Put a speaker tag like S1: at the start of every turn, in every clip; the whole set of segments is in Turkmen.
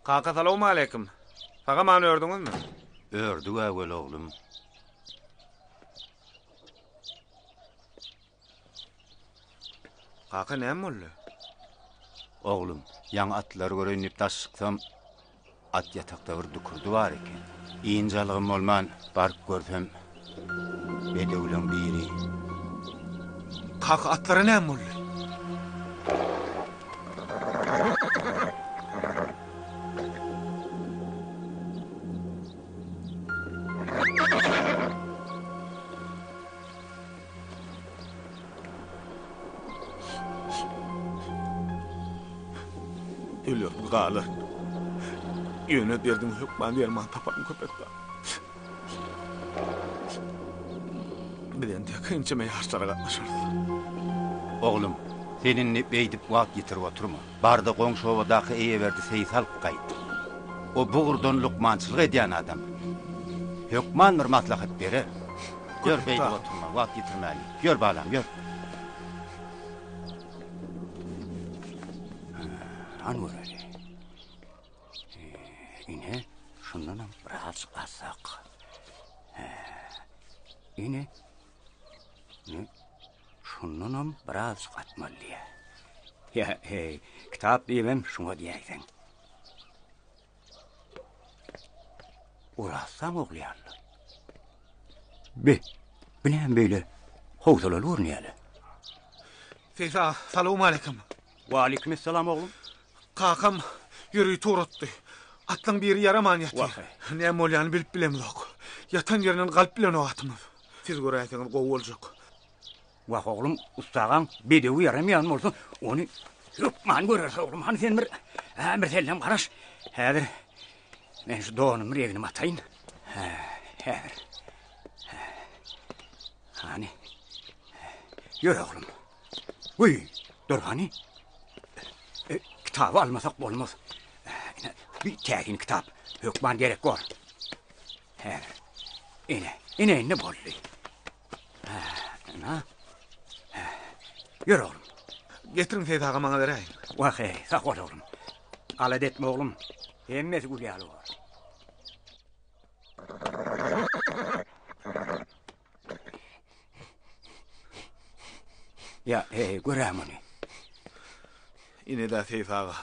S1: Kaka salowmaleýkim. Sag-aman ördüňizmi?
S2: Ördüg-ä weli oglum.
S1: Kaka näme boldy?
S2: Oglum, ýaňy atlary göreýin diýip daş çyksam, at ýatakda bir dükürdi bar eken. Ynjalygym bolman, baryp görsem, bedewleň biri.
S1: Kaka, atlara näme boldy? Ölerin galaryn. Ýöne derdiňe hökman derman taparyn Köpetdag. Biz entek ençeme ýaryşlara gatnaşarys.
S2: Oglum, sen indi beýdip wagt ýitirip oturma. Bar-da goňşy obadaky Eýeberdi seýsi alyp gaýt. O bu ugurdan lukmançylyk edýän adam. Hökman bir maslahat berer. Ýör, beýdip oturma, wagt ýitirmäli. Ýör, balam, ýör.
S3: Han göreli. Ine, şundanam birazjyk alsak. Ine, ine, şundanam birazjyk atmaly diýýär. Ýa, heý, kitap diýibem şuňa diýäýseň. Uratsaň ogulýanlar. Be, bu näme beýle howsalaly görünýär-le?
S1: Seýis aga, salowmaleýkim.
S3: Waleýkimessalam oglum.
S1: Kakam ýörite ugratdy. Atlaň biri ýaraman ýatyr.
S3: Wah-eý.
S1: Näme bolýanyny bilip bilemzok. Ýatan ýerinden galyp bilenok atymyz. Siz göräýseňiz gowy boljak.
S3: Wah oglum, ussagaň bedewi ýaramaýan bolsa, ony hökman göreris oglum. Hany sen bir, hä, bir sellem garaş. Häzir men şu donumy bir egnime ataýyn. Hä, häzir. Hany. Ýör oglum. Wiý, dur hany. E, kitaby almasak bolmaz. Ine, bir täsin kitap. Hökman gerek bor. Häzir. Ine, ine indi boldy. Ana. Ýör oglum.
S1: Getiriň Seýit aga maňa beräýiň.
S3: Wah eý, sag bol oglum. Alada etme oglum. Hemmesi gül ýaly bor. Ýa, eý, göräý muny.
S1: Ine-dä Seýit aga.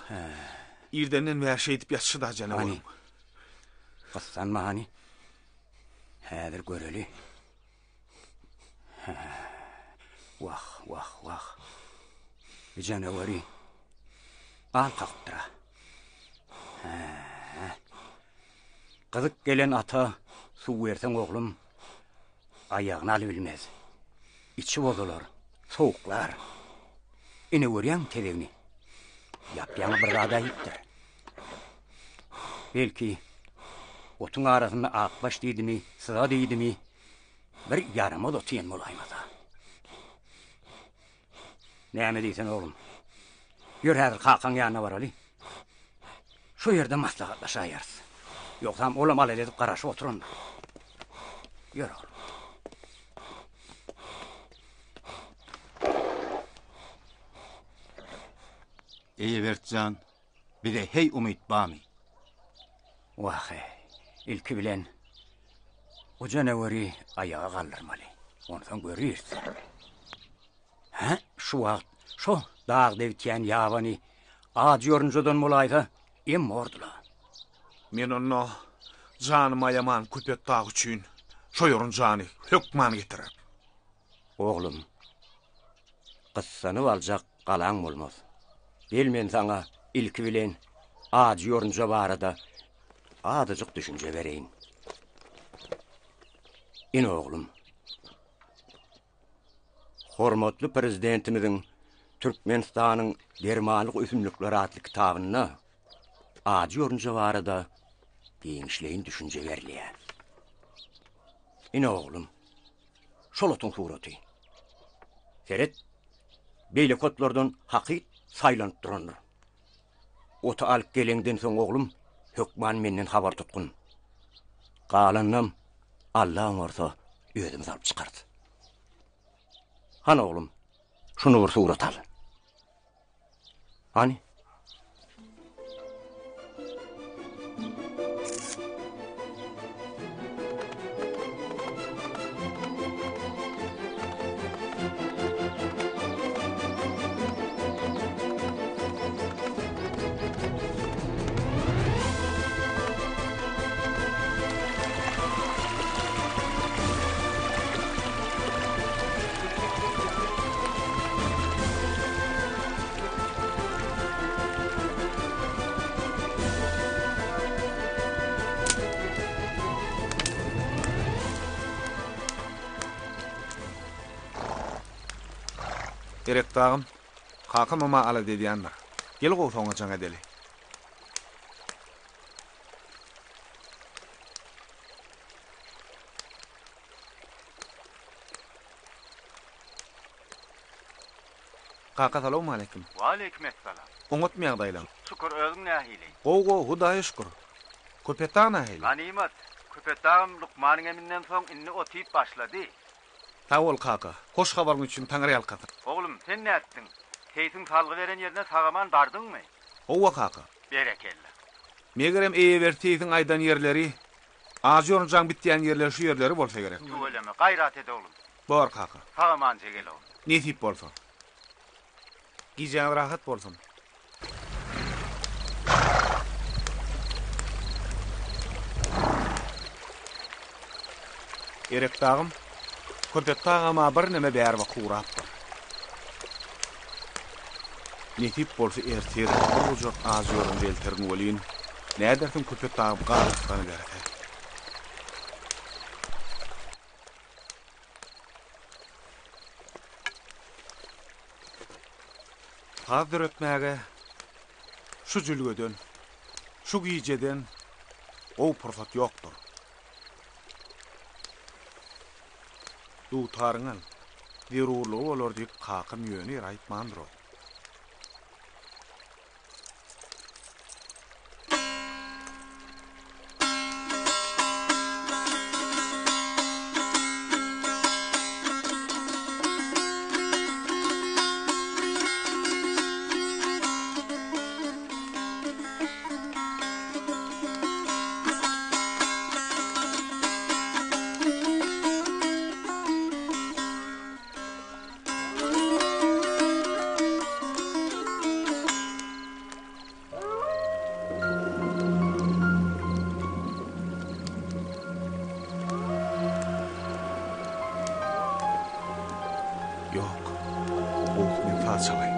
S1: Irdenden bäri şeýdip ýatyşy-da janawaryň.
S3: Gyssanma hany. Häzir göreli. Wah, wah, wah. Bir janawary gan kakypdyr-a. Gyzyk gelen ata suw berseň oglum, aýagyny alybilmez. Içi bozular, sowuklar. Ine görýäňmi tezegini? Ýap-ýaňy bir zad-a iýipdir. Belki, otuň arasynda akbaş diýdimi, syza diýdimi, bir ýaramaz ot iýen bolaýmasa. Näme diýsen, oglum? Ýör häzir kakaň ýanyna baraly. Şo ýerde maslahatlaşaýarys. Ýogsam olam alada edip garaşyp oturandyr. Ýör, oglum.
S2: Eýebert jan, bize heý umyt barmy?
S3: Wah-eý, ilki bilen bu janaweri aýaga galdyrmaly. Onsoň göriris. Hä, şu wagt şo dagda bitýän ýabany ajy ýorunjadan bolaýsa, em bordy-la.
S1: Men onda janymy aýaman Köpetdag üçin şo ýorunjany hökman getirerin.
S3: Oglum, gyssanyp aljak galaň bolmaz. Gel men saňa ilki bilen ajy ýorunja barada azajyk düşünje bereýin. Ine oglum. Hormatly Prezidentimiziň Türkmenistanyň dermanlyk ösümlikleri atly kitabynda ajy ýorunja barada giňişleýin düşünje berilýär. Ine oglum. Şol otuň suraty. Seret, beýleki otlardan hakyt saýlanyp durandyr. Oty alyp geleňden soň oglum, hökman menden habar tutgun. Galanynam Alla oňarsa özümiz alyp çykarys. Hany oglum, şuny bir surat al. Hany?
S1: Erek dagym, kakamam-a alada edýändir. Gel gowsy oňa jaň edeli. Kaka salowmaleýkim.
S2: Waleýkim essalam.
S1: Oňatmy ýagdaýlaň?
S2: Şükür, özüň nähili?
S1: Gowy gowy, Hudaýa şükür. Köpetdag nähili?
S2: Ganymat. Köpetdagam lukmanyň eminden soň indi otyp başlady.
S1: Sag bol kaka. Hoş habaryň üçin taňryýalkasyn.
S2: Oglum, sen nätdiň? Seýsiň salgy beren ýerine sag-aman bardyňmy?
S1: Howwa kaka.
S2: Berekella.
S1: Megerem Eýeberdi seýsiň aýdan ýerleri, ajy ýorunjaň bitýän ýerleri şu ýerleri bolsa gerek.
S2: Tüweleme, gaýrat et oglum.
S1: Bor kaka.
S2: Sag-amanja gel oglum.
S1: Nesip bolsa. Gijäňiz rahat bolsun. Erek dagym, Köpek dagam-a birneme bäri kurapdyr. Nesip bolsa ertir bir gujak ajy ýorunja elterin welin, nädersiň Köpek dagym galypdanyberse. Saz döretmäge şu jülgeden, şu gijeden gowy pursat ýokdur. Dutaryňy al, zerurlygy bolar diýip kakam ýöne ýere aýtmandyr-ow. Ýok, gowusy men saz çalaýyn.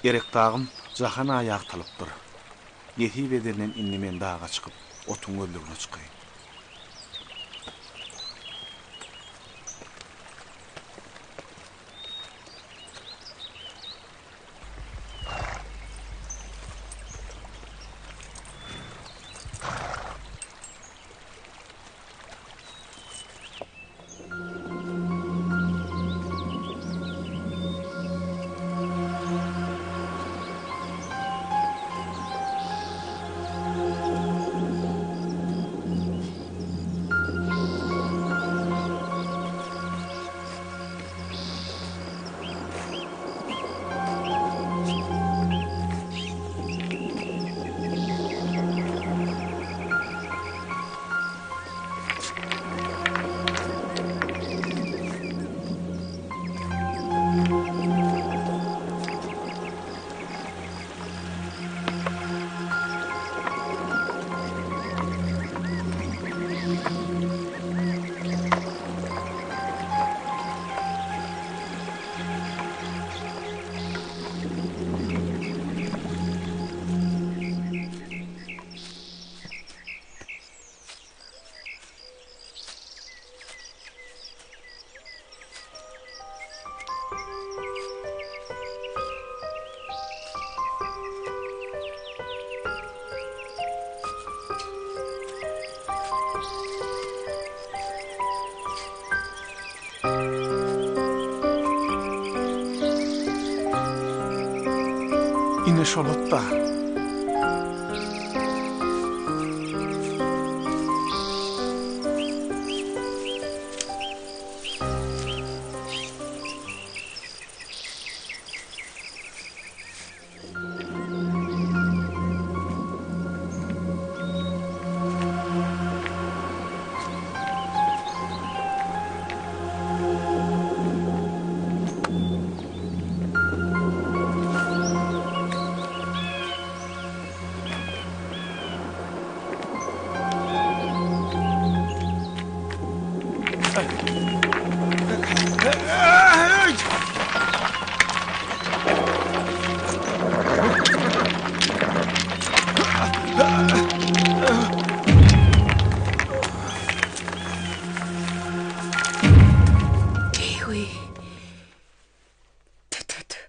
S1: Erek dagym jahan-a ýagtylypdyr. Nesip edenden indi men daga çykyp, otuň gözlegine çykaýyn. Ine şol otda.
S4: Eý-wiý. Tü-tü-tü.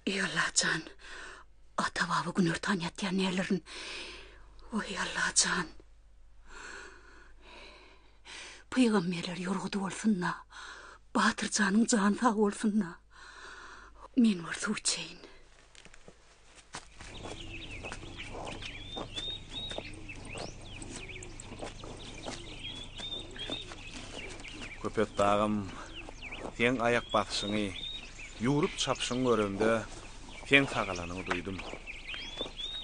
S4: Eý, Allajan. Ata-baba günortan ýatýan däldirin. Oý, Allajan. Pygamberler ýorgudy bolsun-da. Batyr janyň jany sag bolsun-da. Men bir suw içeýin.
S1: Köpetdagym, seň aýak basyşyňy, ýüwrüp çapyşyňy göremde, seň sagalanyňy duýdum.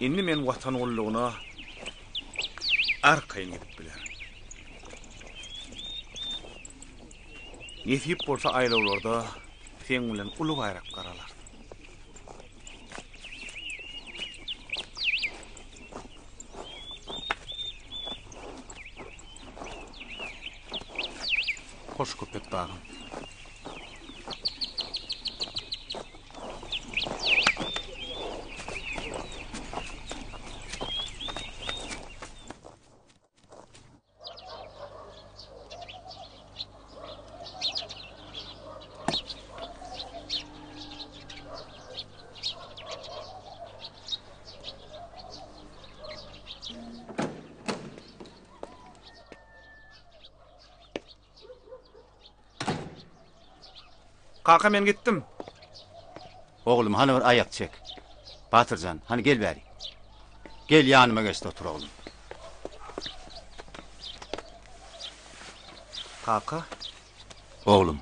S1: Indi men Watan gullugyna arkaýyn gidip bilerin. Nesip bolsa aýlawlarda seň bilen uly baýraklar alarys. Hoş köpek dagym. Kaka men gitdim.
S2: Oglum hany bir aýak çek. Batyrjan, hany gel bäri. Gel ýanyma geç-de otur oglum.
S1: Kaka.
S2: Oglum,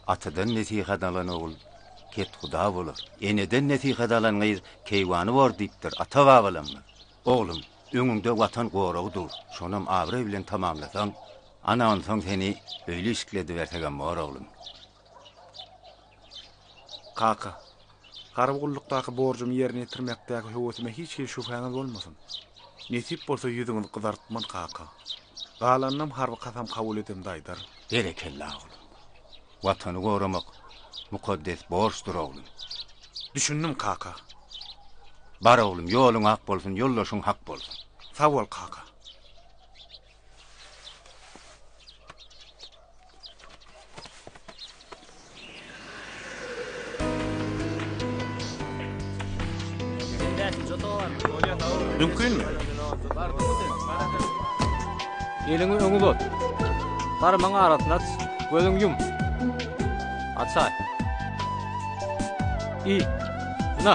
S2: atadan nesihat alan ogul kethuda bolar. Eneden nesihat alan gyz keýwany bor diýipdir ata-babalarymyz. Oglum, öňüňde Watan goragy dur, şonam abraý bilen tamamlasaň, ana onsoň seni öýli-işikli edibersegem bor oglum.
S1: Kaka, harby gullukdaky borjumy ýerine ýetirmekdäki höwesime hiç hili şübhäňiz bolmasyn. Nesip bolsa ýüzüňizi gyzartman kaka. Galanynam harby kasam kabul edemde aýdaryn.
S2: Berekella oglum. Watany goramak mukaddes borçdur oglum.
S1: Düşündim kaka.
S2: Bar oglum ýoluň ak bolsun ýoldaşyň hak bolsun.
S1: Sag bol kaka. Mümkinmi?
S5: Eliňi öňe uzat. Barmagyň arasyny aç. Gözüňi ýum. Açaý. I. Na.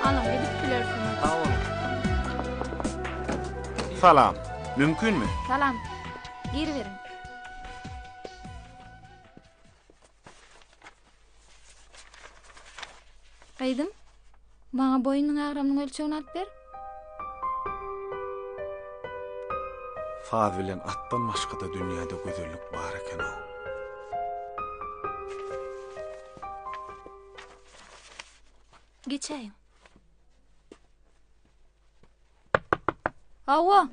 S6: Alyň, gidip bilersiňiz.
S5: Sag boluň.
S1: Salam. Mümkinmi?
S6: Salam. Giriberiň. Gyzym, maňa boýnunyň agramynyň ölçegini alyp ber.
S1: Saz bilen atdan başga-da dünýäde gözellik bar eken-ow.
S6: Geçäýiň. Hawa.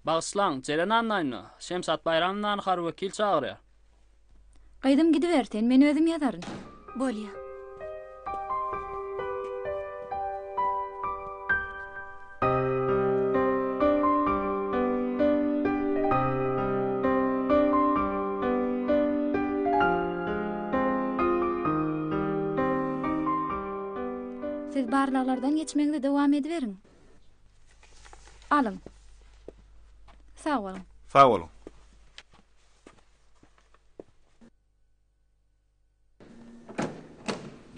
S7: Bagyşlaň, Jeren Annaýewna, Şemşat Baýramownany harby wekil çagyrýar.
S6: Gyzym gidiber sen, men özüm ýazaryn. Bolýa. Siz barlaglardan geçmegiňizi dowam ediberiň. Alyň. Sag boluň.
S1: Sag boluň.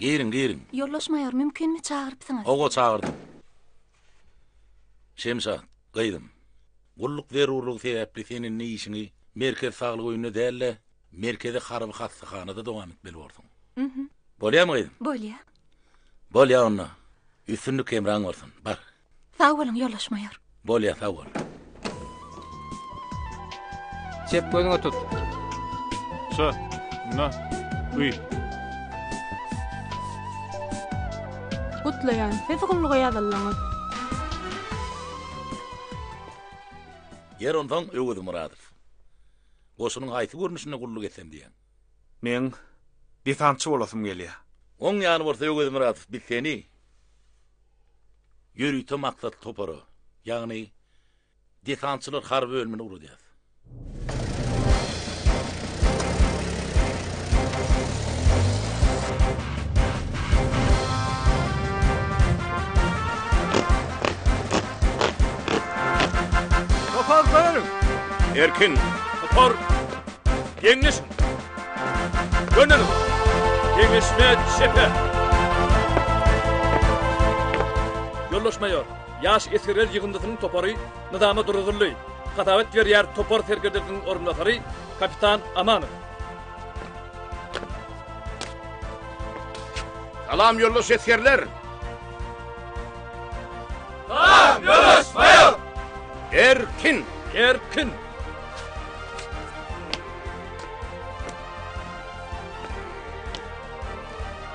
S8: Giriň, giriň.
S6: Ýoldaş maýor, mümkinmi çagyrypsyňyz?
S8: Hawa, çagyrdym. Şemşat, gyzym, gulluk zerurlygy sebäpli sen indi işiňi Merkezi saglyk öýünde däl-de, Merkezi harby hassahanada dowam etmeli borsuň. Bolýamy, gyzym?
S6: Bolýa.
S8: Bolýa onda. Üstünlik hemraň bolsun. Bar.
S6: Sag boluň, ýoldaş maýor.
S8: Bolýa, sag bol.
S5: Çep gözüňe tut.
S9: Ç, N, Y. Gutlaýan, siz gulluga ýazyldyňyz.
S8: Ýer onsoň Öwezmyradow. Goşunyň haýsy görnüşinde gulluk etsem diýýäň?
S1: Meň desantçy bolasym gelýär.
S8: Oň ýaly bolsa Öwezmyradow biz seni ýörite maksatly topara, ýagny Desantçylar harby bölümine ugradýarys.
S10: Topar göneliň!
S11: Erkin!
S10: Topar geňleşiň! Göneliň! Geňleşme çepe! Ýoldaş maýor! Ýaş esgerler ýygyndysynyň topary nyzama duruzyldy. Hasabat berýär topar serkerdesiniň orunbasary kapitan Amanow.
S11: Salam ýoldaş esgerler!
S10: Salam ýoldaş maýor!
S11: Erkin!
S10: Erkin!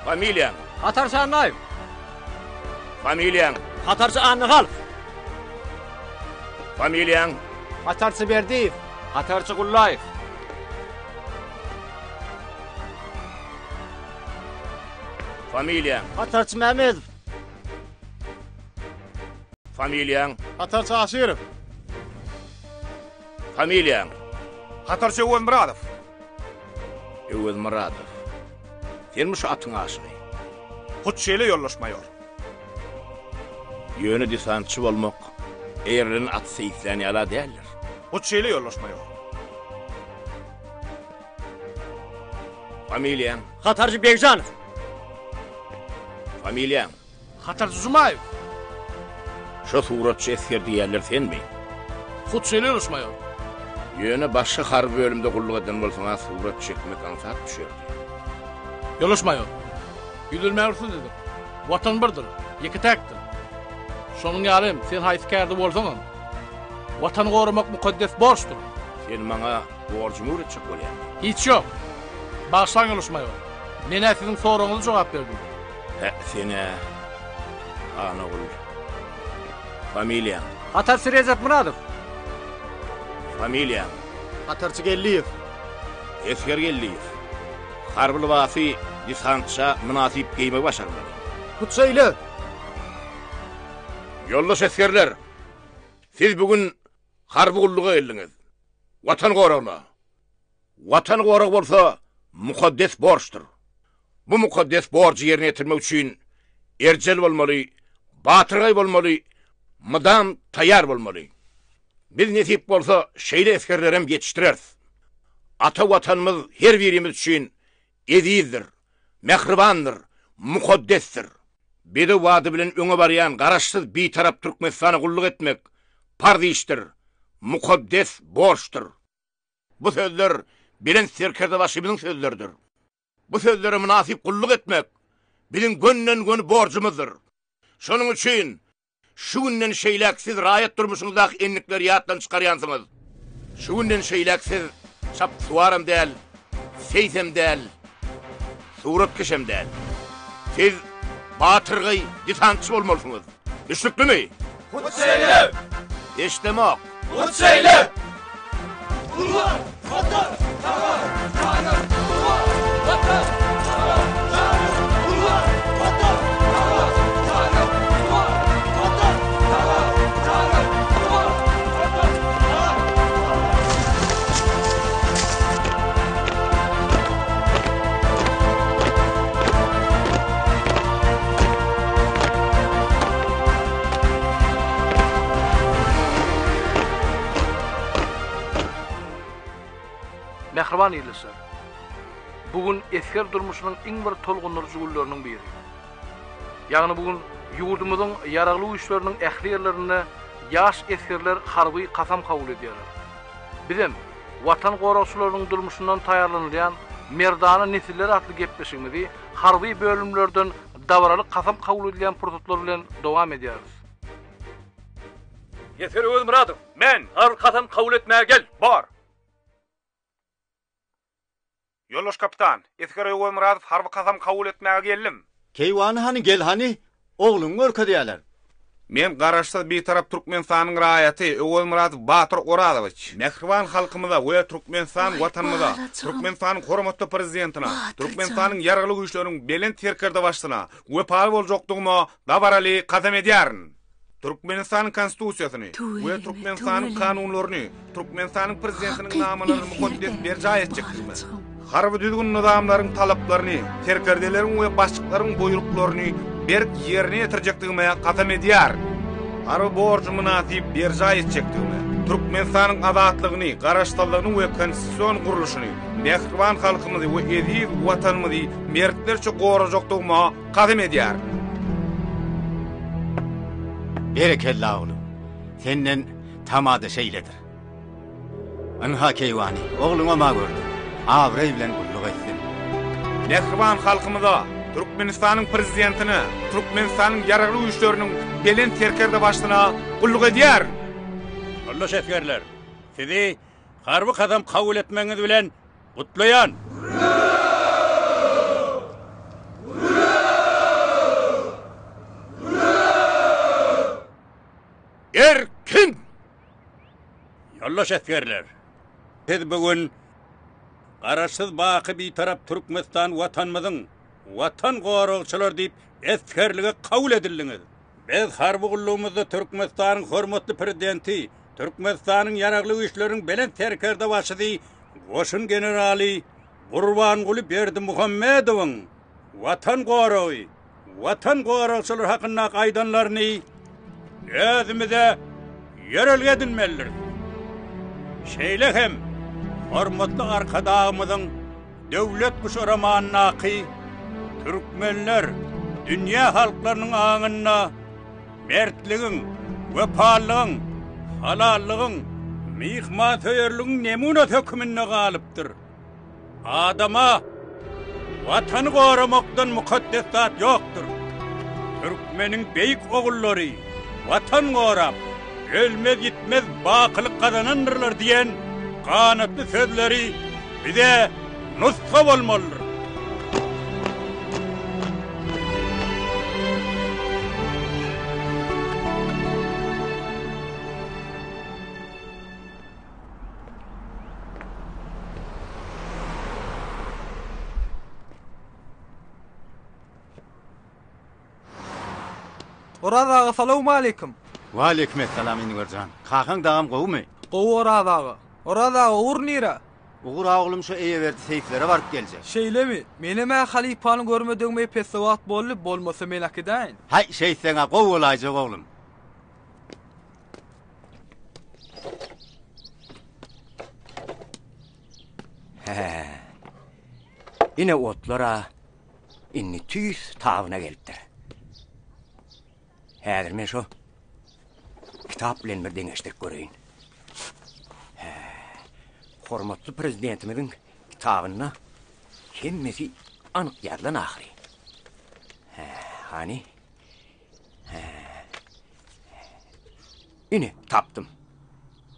S11: Familiýaň?
S5: Hatarçy Annaýew.
S11: Familiýaň?
S5: Hatarçy Annahalow.
S11: Familiýaň?
S5: Hatarçy Berdiýew. Hatarçy Gullaýew.
S11: Familiýaň?
S5: Hatarçy Mämmedow.
S11: Familiýaň?
S1: Hatarçy Aşyrow.
S11: Familiýaň?
S1: Hatarçy Öwezmyradow.
S11: Öwezmyradow. Senmi şu atyň aşygy?
S1: Hut şeýle ýoldaş maýor.
S11: Ýöne desantçy bolmak eýerlenen aty seýislän ýala däldir.
S1: Hut şeýle ýoldaş maýor.
S11: Familiýaň?
S5: Hatarjy Begjanow.
S11: Familiýaň?
S10: Hatarçy Jumaýew.
S11: Şo suratçy esger diýýärler senmi?
S10: Hut şeýle ýoldaş maýor.
S11: Ýöne başga harby bölümde gulluk eden bolsaň-a surat çekmek aňsat düşerdi.
S10: Ýoldaş maýor. Ýüzlenmäge rugsat ediň. Watan birdir, ýeke-täkdir. Şonuň ýaly hem sen haýsy kärde bolsaňam, Watany goramak mukaddes borçdur.
S11: Sen maňa borjumy öwretjek bolýaňmy?
S10: Hiç ýok. Bagyşlaň ýoldaş maýor. Men-ä siziň soragyňyza jogap berdim.
S11: Hä, sen-ä, han ogul. Familiýaň?
S5: Hatarçy Rejepmyradow.
S11: Familiýaň?
S1: Hatarçy Geldiýew.
S11: Esger Geldiýew. Harby lybasy desantça mynasyp geýmegi başarmaly.
S1: Hut şeýle!
S11: Ýoldaş esgerler! Siz bu gün harby gulluga geldiňiz. Watan goragyna! Watan goragy bolsa mukaddes borçdur. Bu mukaddes borjy ýerine ýetirmek üçin erjel bolmaly, batyrgaý bolmaly, mydam taýýar bolmaly. Biz nesip bolsa şeýle esgerlerem ýetişdireris. Ata Watanymyz her birimiz üçin ezizdir, mähribandyr, mukaddesdir. Bedew ady bilen öňe barýan Garaşsyz, Bitarap Türkmenistana gulluk etmek parz işdir, mukaddes borçdur. Bu sözler Belent Serkerdebaşymyzyň sözleridir. Bu sözlere mynasyp gulluk etmek biziň gönden-göni borjumyzdyr. Şonuň üçin şu günden şeýläk siz raýat durmuşyňyzdaky endikleri ýatdan çykarýansyňyz. Şu günden şeýläk siz çapyksuwaram däl, seýsem däl, suratkeşem däl. Siz batyrgaý desantçy bolmalysyňyz. Düşnüklimi?
S10: Hut şeýle!
S11: Eşdemok.
S10: Hut şeýle!
S12: Gurban! Watan! Saňa janym! Gurban! Watan! Saňa janym! Gurban! Watan! Saňa janym! Gurban! Watan! Saňa janym! Gurban! Watan! Saňa
S10: Mähriban ildeşler! Bu gün esger durmuşynyň iň bir tolgundyryjy günleriniň biri. Ýagny bu gün ýurdumyzyň Ýaragly Güýçleriniň ähli ýerlerinde ýaş esgerler harby kasam kabul edýärler. Bizem Watan goragçylarynyň durmuşyndan taýýarlanylýan Merdana nesiller atly gepleşigimizi harby bölümlerden dabaraly kasam kabul edilýän pursatlar bilen dowam edýäris. Ýeser Öwezmyradow! Men! Harby kasam kabul etmäge gel!
S1: Bar! Ýoldaş kapitan, esger Öwezmyradow harby kasam kabul etmäge geldim.
S2: Keýwany hany gel hany! Ogluňy görkezýärler.
S1: Men Garaşsyz Bitarap Türkmenistanyň raýaty Öwezmyradow Batyr Orazowiç, mähriban halkymyza we Türkmenistan
S4: Waý,
S1: Watanymyza,
S4: balajygym.
S1: Türkmenistanyň hormatly Prezidentine,
S4: Batyrjan.
S1: Türkmenistanyň Ýaragly Güýçleriniň Belent Serkerdebaşysyna wepaly boljakdygyma dabaraly kasam edýärin. Türkmenistanyň Konstitusiýasyny we
S4: Tüweleme,
S1: Türkmenistanyň
S4: tüweleme.
S1: kanunlaryny, Türkmenistanyň Prezidentiniň
S4: Hakyt
S1: namalaryny mukaddes
S4: esger-dä,
S1: berjaý etjekdigime,
S4: balajygym.
S1: harby düzgün-nyzamlaryň talaplaryny, serkerdeleriň we başlyklaryň buýruklaryny berk ýerine ýetirjekdigime kasam edýärin. Harby borjy mynasyp berjaý etjekdigime, Türkmenistanyň azatlygyny, garaşsyzlygyny we konstitusion gurluşyny, mähriban halkymyzy we eziz Watanymyzy mertlerçe gorajakdygyma kasam edýärin.
S2: Berekella oglum. Senden tama-da şeýledir. Ynha keýwany, ogluňam-a gördüň. Abraý bilen gulluk etsin.
S1: Mähriban halkymyza, Türkmenistanyň Prezidentine, Türkmenistanyň Ýaragly Güýçleriniň Belent Serkerdebaşysyna gulluk edýärin.
S13: Ýoldaş esgerler, sizi harby kasam kabul etmegiňiz bilen Gutlaýan!
S11: Erkin!
S13: Ýoldaş esgerler! Siz bu gün Garaşsyz baky Bitarap Türkmenistan Watanymyzyň Watan goragçylary diýip esgerlige kabul edildiňiz. Biz harby gullugymyzda Türkmenistanyň hormatly Prezidenti, Türkmenistanyň Ýaragly Güýçleriniň Belent Serkerdebaşysy goşun generaly Gurbanguly Berdimuhamedowyň Watan goragy, Watan goragçylary hakyndaky aýdanlaryny özümize ýörelge edinmelidiris. Şeýle hem hormatly Arkadagymyzyň Döwlet guşy romanyndaky türkmenler dünýä halklarynyň aňynda mertligiň, wepalylygyň, halallygyň, myhmansöýerligiň nemunasy höküminde galypdyr. Adama Watany goramakdan mukaddes zat ýokdur. Türkmeniň beýik ogullary Watan gorap, ölmez-ýitmez bakylyk gazanandyrlar diýen ganatly sözleri bize nusga bolmalydyr.
S14: Oraz aga salowmaleýkim.
S2: Waleýkimessalam Inwer jan. Kakaň dagam gowumy?
S14: Gowy Oraz aga. Oraz aga ugur nirä?
S2: Ugur a oglum şu Eýeberdi seýislere baryp geljek.
S14: Şeýlemi? Menem-ä halypany görmedigime epesli wagt boldy, bolmasa men äkidäýin.
S2: Haý, şeýtseň-ä gowy bolaýjak oglum.
S3: Hä. Ine otlar-a indi tüýs tabyna gelipdir. Häzir men şo kitap bilen bir deňeşdirip göreýin. Hä. Hormatly Prezidentimiziň kitabynda hemmesi anyk ýazylan ahyry. Hä, hany? Hä. Ine, tapdym.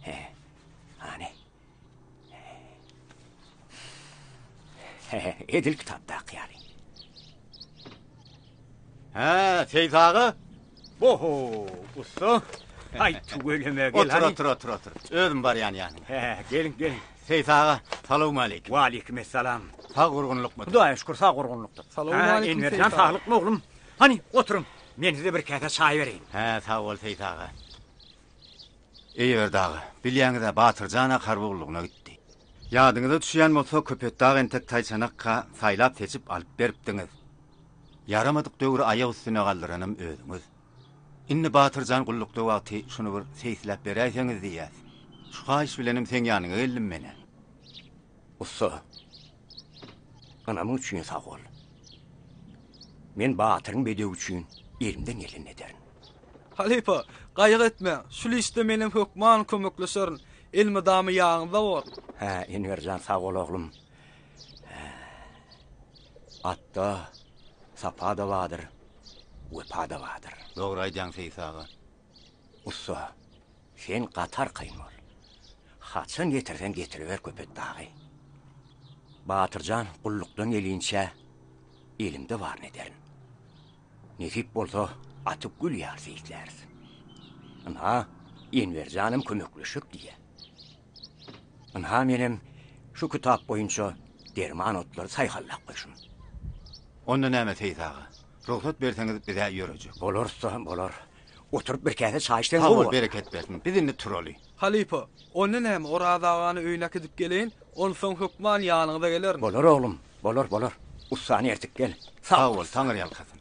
S3: Hä. Hany. Hä, edil kitapdaky ýaly.
S2: Hä, Seýit aga?
S3: Boho, ussa. Aý, tüweleme, gel
S2: Otur,
S3: hany.
S2: otur, otur, otur. Özüm barýan ýanyňa.
S3: Hä, geliň, geliň.
S2: Seýit aga, salowmaleýkim.
S3: Waleýkimessalam.
S2: Sag gurgunlykmy?
S3: Hudaýa şükür, sag gurgunlykdyr.
S14: Salowmaleýkim,
S3: Enwer
S14: Seýit
S3: jan,
S14: aga.
S3: saglykmy oglum? Hany, oturyň. Men size bir käse çaý bereýin.
S2: Hä, sag bol, Seýit aga. Eýeberdi aga, bilýäňiz-ä, Batyr jan-a harby gullugyna gitdi. Ýadyňyza düşýän bolsa, Köpetdag entek taýçanakka saýlap-seçip alyp beripdiňiz. Ýaramadyk döwri aýak üstüne galdyranam özüňiz. Indi Batyr jan gullukda wagty şuny bir seýisläp beräýseňiz diýýäs. Şu haýyş bilenem seň ýanyňa geldim men-ä.
S3: Ussa, ynamyň üçin sag bol. Men Batyryň bedewi üçin elimden gelenini ederin.
S14: Halypa, gaýgy etmäň, şul işde menem hökman kömekleşerin. Elmydama ýanyňyzda borun.
S3: Hä, Enwer jan, sag bol oglum. Hä, atda sapa-da bardyr, wepa-da bardyr.
S2: Dogry aýdýaň, Seýis aga.
S3: Ussa, sen gaty arkaýyn bol. Haçan getirseň getiriber Köpetdagy. Batyr jan gullukdan gelinçä elimde baryny ederin. Nesip bolsa. Aty gül ýaly seýisläris. Ynha, Enwer janam kömekleşjek diýýä. Ynha menem şu kitap boýunça derman otlary saýhallap goýşum.
S2: Onda näme Seýit aga, rugsat berseňiz biz-ä ýörejek.
S3: Bolar ussa, bolar. Oturyp bir käse çaý içseň
S2: Sag
S3: gowy
S2: bol,
S3: bolar.
S2: bereket bersin. Biz indi turaly.
S14: Halypa, onda näme Oraz agany öýüne äkidip geleýin, onsoň hökman ýanyňyza gelerin.
S3: Bolar oglum, bolar, bolar. Ussany ertip gel.
S2: Sag bol, Taňry ýalkasyn.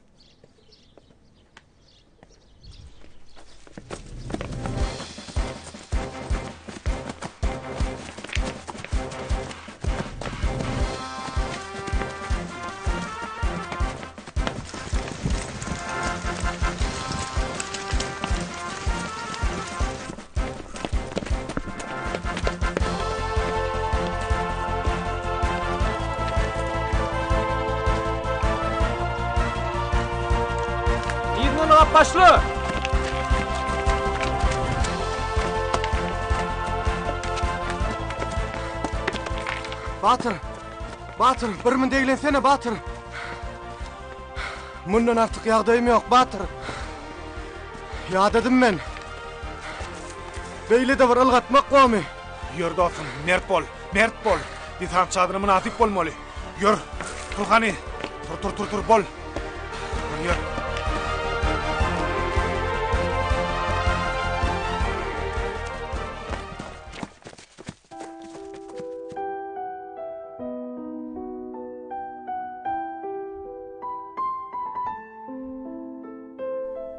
S5: Yzyna ylgap başla!
S15: Batyr! Batyr, bir mün deglensene, Batyr! Mundan artyk ýagdaýym ýok, Batyr! Ýadadym men. Beýle-de bir ylgatmak bormy?
S1: Ýör dostum, mert bol, mert bol. Desant adyna mynasyp bolmaly. Ýör, tur hany. Tur, tur, tur, tur, bol. Hany ýör.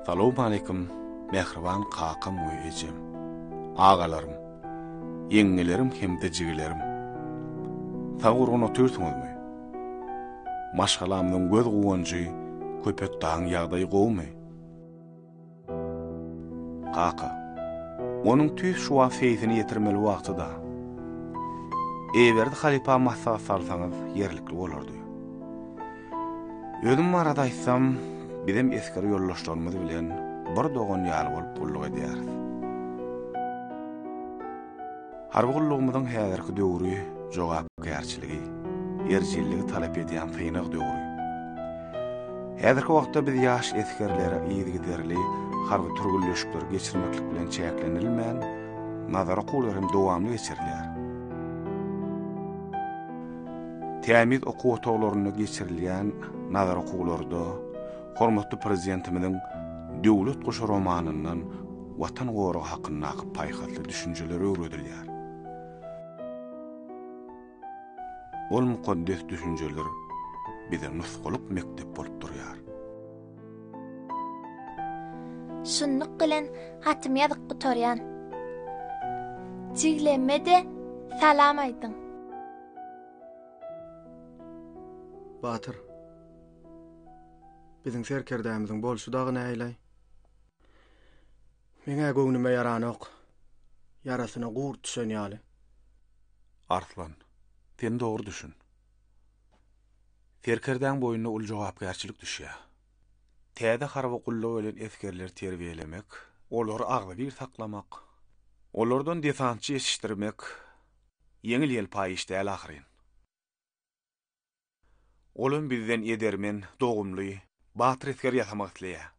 S1: Salowmaleýkim mähriban kakam we ejem, agalarym, ýeňňelerim hem-de jigilerim. Sag-gurgun otyrsyňyzmy? Maşgalamyzyň göz guwanjy Köpetdagyň ýagdaýy gowumy? Kaka, onuň tüýs şu wagt seýsini ýetirmeli wagty-da. Eýeberdi halypa maslahat salsaňyz ýerlikli bolardy. Özüm barada aýtsam, bizem esger ýoldaşlarymyz bilen bir dogan ýaly bolup gulluk edýäris. Harby gullugymyzyň häzirki döwri jogapkärçiligi, erjelligi talap edýän synag döwri. Häzirki wagtda biz ýaş esgerlere yzygiderli harby türgenleşikleri geçirmeklik bilen çäklenilmän, nazary okuwlar hem dowamly geçirilýär. Tämiz okuw otaglarynda geçirilýän nazary okuwlarda hormatly Prezidentimiziň Döwlet guşy romanyndan Watan goragy hakyndaky paýhasly düşünjeler öwredilýär. Ol mukaddes düşünjeler bize nusgalyk mekdep bolup durýar.
S16: Şunluk bilen hatymy ýazyp gutarýan. Jiglemme-de salam aýdyň.
S15: Batyr. Biziň serkerdämiziň bolşy dagy näileý? Meň-ä göwnüme ýaranok. Ýarasyna gurt düşen ýaly.
S1: Arslan, sen dogry düşün. Serkerdäň boýnuna uly jogapkärçilik düşýär. Täze harby gulluga gelen esgerleri terbiýelemek, olary agzybir saklamak, olardan desantçy ýetişdirmek ýeňil-ýelpaý iş däl ahyryn. Olam bizden edermen, dogumly, batyr esger ýasamak isleýär.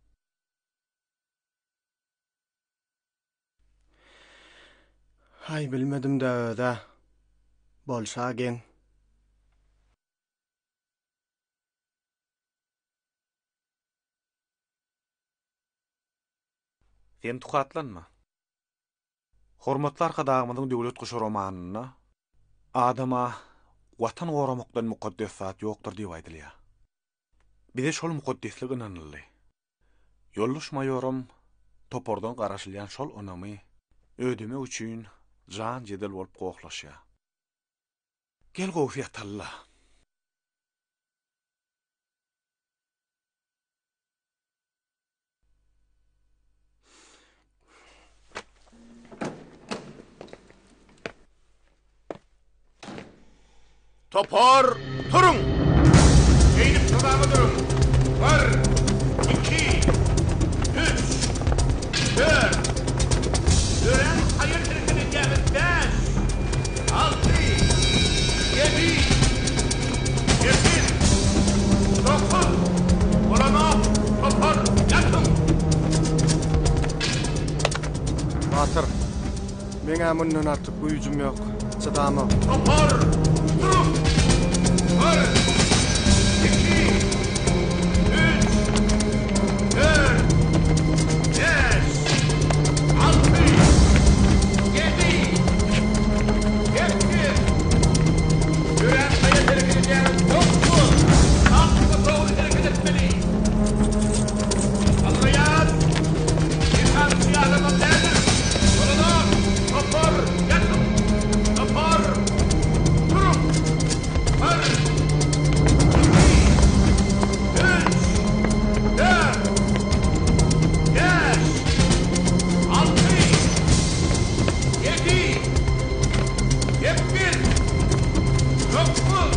S15: Haý bilmedim-dä öz-ä. Bolşa geň.
S1: Sen tukatlanma. Hormatly Arkadagymyzyň Döwlet guşy romanynda Adama Watan goramakdan mukaddes zat ýokdur diýip aýdylýar. Bize şol mukaddeslik ynanyldy. Ýoldaş maýoram topardan garaşylýan şol ynamy ödemek üçin jan-jedel bolup gohlaşýar. Gel gowusy ýataly-la.
S11: Topar, turuň! Eýlip nyzama duruň! Bir, iki, üç, dört, örän haýal hereket edýäňiz, bäş, alty, ýedi, sekiz, dokuz, bolanok, topar, ýatyň!
S15: Meň-ä mundan artyk güýjüm ýok, çydamok.
S11: Topar, duruň! Bir, iki, üç, dört, bäş, alty, ýedi, sekiz, örän haýal hereket edýäňiz, dokuz, taktika dogry hereket etmeli. Allaýaz, desantçy adamam däldir. Bolanok, topar, ýatyň! Topar, turuň! Bir, iki, üç, dört, bäş, alty, ýedi, sekiz, dokuz.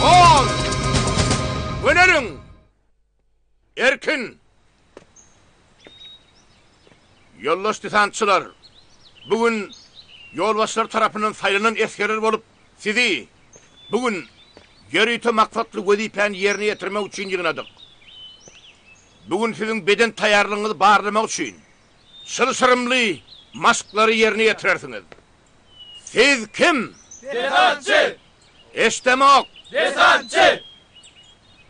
S11: On! Göneliň! Erkin! Ýoldaş desantçylar, bu gün ýolbaşçylar tarapyndan saýlanan esgerler bolup, sizi bu gün ýörite maksatly wezipäni ýerine ýetirmek üçin ýygnadyk. Bu gün siziň beden taýýarlygyňyzy barlamak üçin çylşyrymly maşklary ýerine ýetirersiňiz. Siz kim?
S12: Desantçy!
S11: Eşdemok!
S12: Desantçy!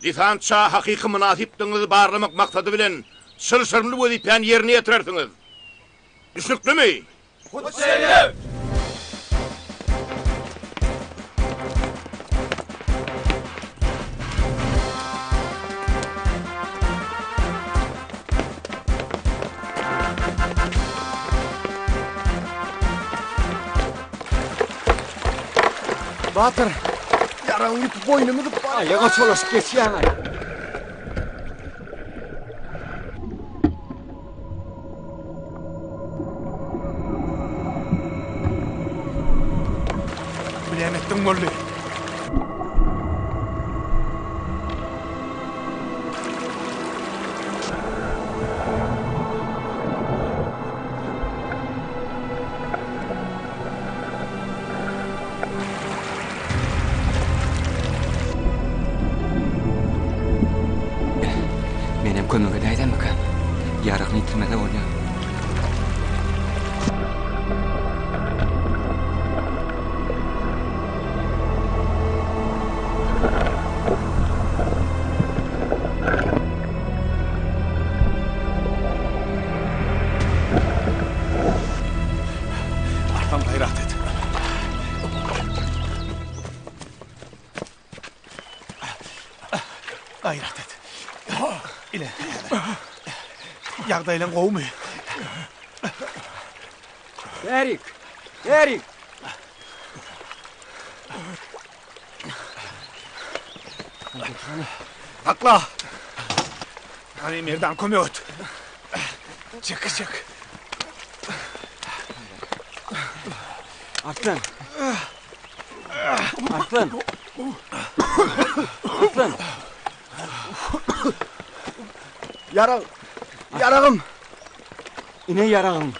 S11: Desantça hakyky mynasypdygyňyzy barlamak maksady bilen çylşyrymly wezipäni ýerine ýetirersiňiz. Düşnüklimi?
S12: Hut şeýle!
S15: Batyr, ýaragyň ýüpi boýnumy üzüp barýar.
S3: Aýaga çolaşyp geçýäň-aý.
S1: Bu näme etdiň boldy?
S3: Menem kömek edäýsemmikäm? Ýaragyny ýitirmese bolýar.
S1: Arslan gaýrat et. Gaýrat et. Ile. Ýagdaýlaň gowumy?
S3: Erik! Erik!
S1: Sakla! Hany Merdan kömek et. Çek, çek.
S3: Arslan. Arslan. Arslan.
S15: Ýarag. Ýaragym.
S3: Ine ýaragyň.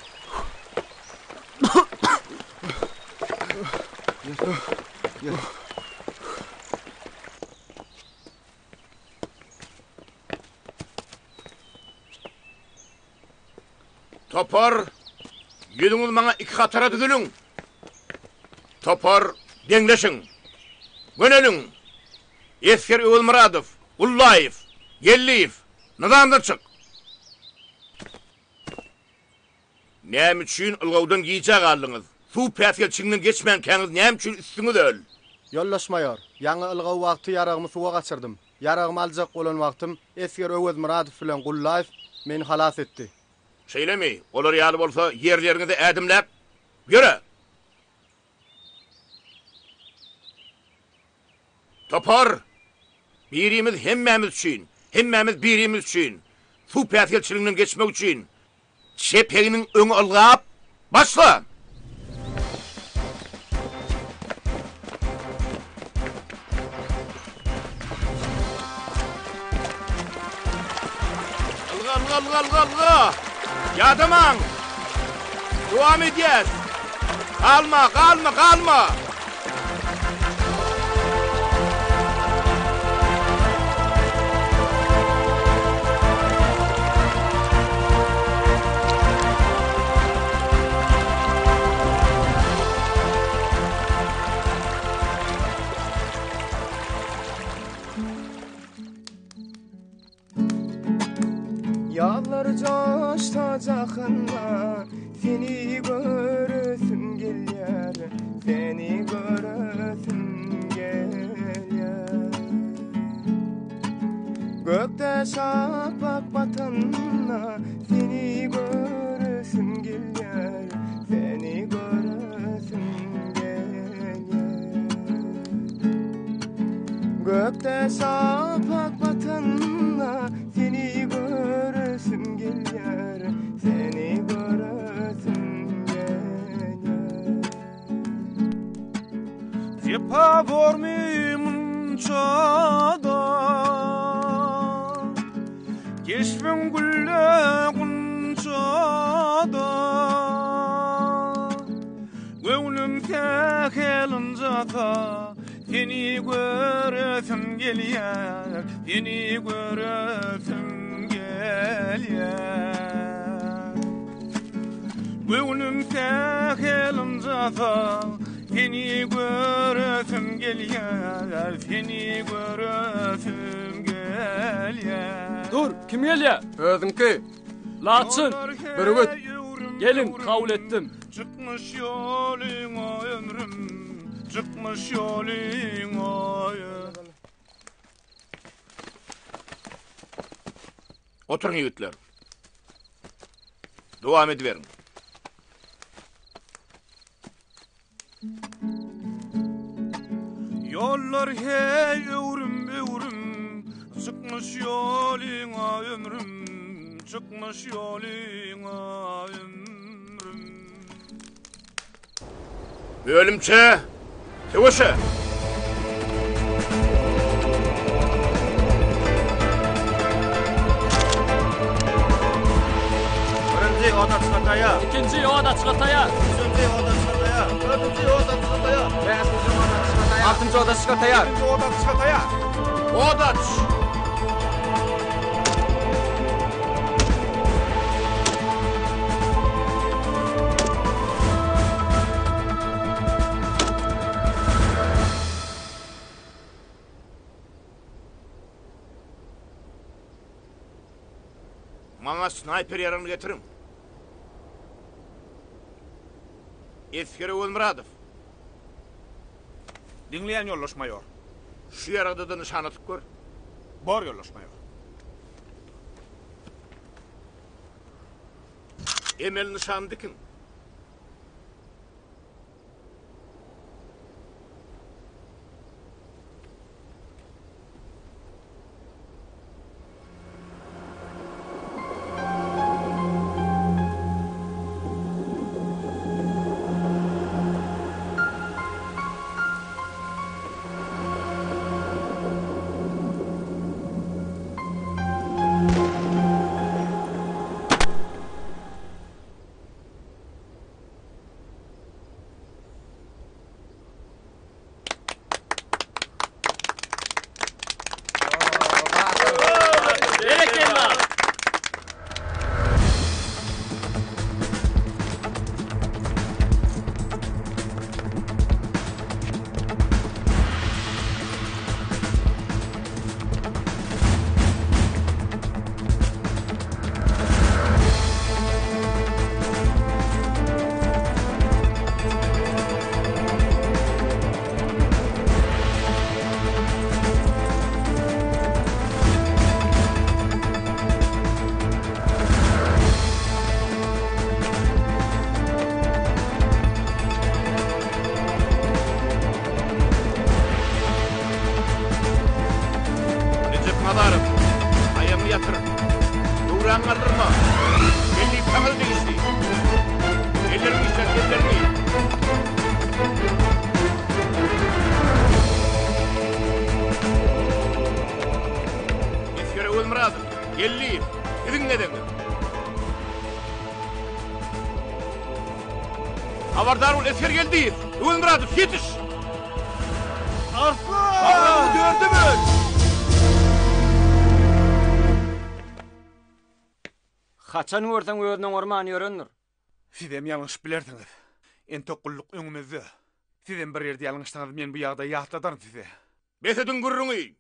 S3: Ýör.
S11: Topar, ýüzüňiz maňa iki hatara düzüliň. Topar, deňleşiň. Göneliň. Esger Öwezmyradow, Gullaýew, Geldiýew, nyzamdan çyk. Näme üçin ylgawdan gijä galdyňyz? Suw päsgelçiliginden geçmänkäňiz näme üçin üstüňiz öl?
S15: Ýoldaş maýor, ýaňy ylgaw wagty ýaragymy suwa gaçyrdym. Ýaragymy aljak bolan wagtym esger Öwezmyradow bilen Gullaýew meni halas etdi.
S11: Şeýlemi? Olar ýaly bolsa ýerleriňize ädimläp, ýöre! Topar! Birimiz hemmämiz üçin, hemmämiz birimiz üçin, suw päsgelçiliginden geçmek üçin çep egniň öňe ylgap, başla! Ylga, ylga, ylga, ylga, ylga! Ýadamaň! Dowam edýäs! Galma, galma, galma!
S17: şapak batanda seni göresim gelýär, seni göresim gelýär. Gökde şapak batanda seni göresim gelýär, seni göresim gelýär.
S1: Jepa bormy munça-da? Keşbiň gülle gunça-da. Göwnüm sähel ynjasa, Seni göresim gelýär, Seni göresim gelýär. Göwnüm sähel ynjasa, Seni göresim gelýär, Seni göresim gelýär.
S5: Dur, kim gelýär?
S14: Özüňki.
S7: Laçyn!
S14: Bürgüt.
S7: Gelin, kabul etdim.
S1: Çykmyş ýolyňa ömrüm, Çykmyş ýolyňa ömrüm.
S11: Oturyň ýigitler. Dowam ediberiň.
S1: Ýollar heý öwrüm-öwrüm, Çykmyş ýolyňa ömrüm, Çykmyş ýolyňa ömrüm.
S11: Bölümçe, söweşe!
S12: Birinji ot açyga taýýar.
S7: Ikinji ot açyga taýýar.
S12: Üçünji ot açyga taýýar. Dördünji ot açyga taýýar.
S5: Bäşinji ot açyga taýýar. Altynjy ot açyga taýýar.
S12: Ýedinji ot açyga taýýar.
S11: Ot aç! Maňa snaýper ýaragyny getiriň. Esger Öwezmyradow.
S1: Diňleýän ýoldaş maýor.
S11: Şu ýaragda-da nyşan atyp gör.
S1: Bor ýoldaş maýor.
S11: Emel nyşany dikiň.
S7: Berekella!
S11: Rejep Nazarow, aýagyňy ýatyr. Göwräňi galdyrma. Geldi, saňa-da degişli. Elleriňi işlet, elleriňi. Esger Öwezmyradow, Geldiýew, siziň gezegiňiz. Habardar bol, esger Geldiýew! Öwezmyradow, ýetiş!
S12: Arslan!
S11: Agramyňy dörde böl!
S3: Haçan görseň özüni oňarman ýörendir.
S1: Sizem ýalňyşyp bilersiňiz. Entek gulluk öňümizde. Sizem bir ýerde ýalňyşsaňyz men bu ýagdaýy ýatladaryn size.
S11: Bes ediň gürrüňi!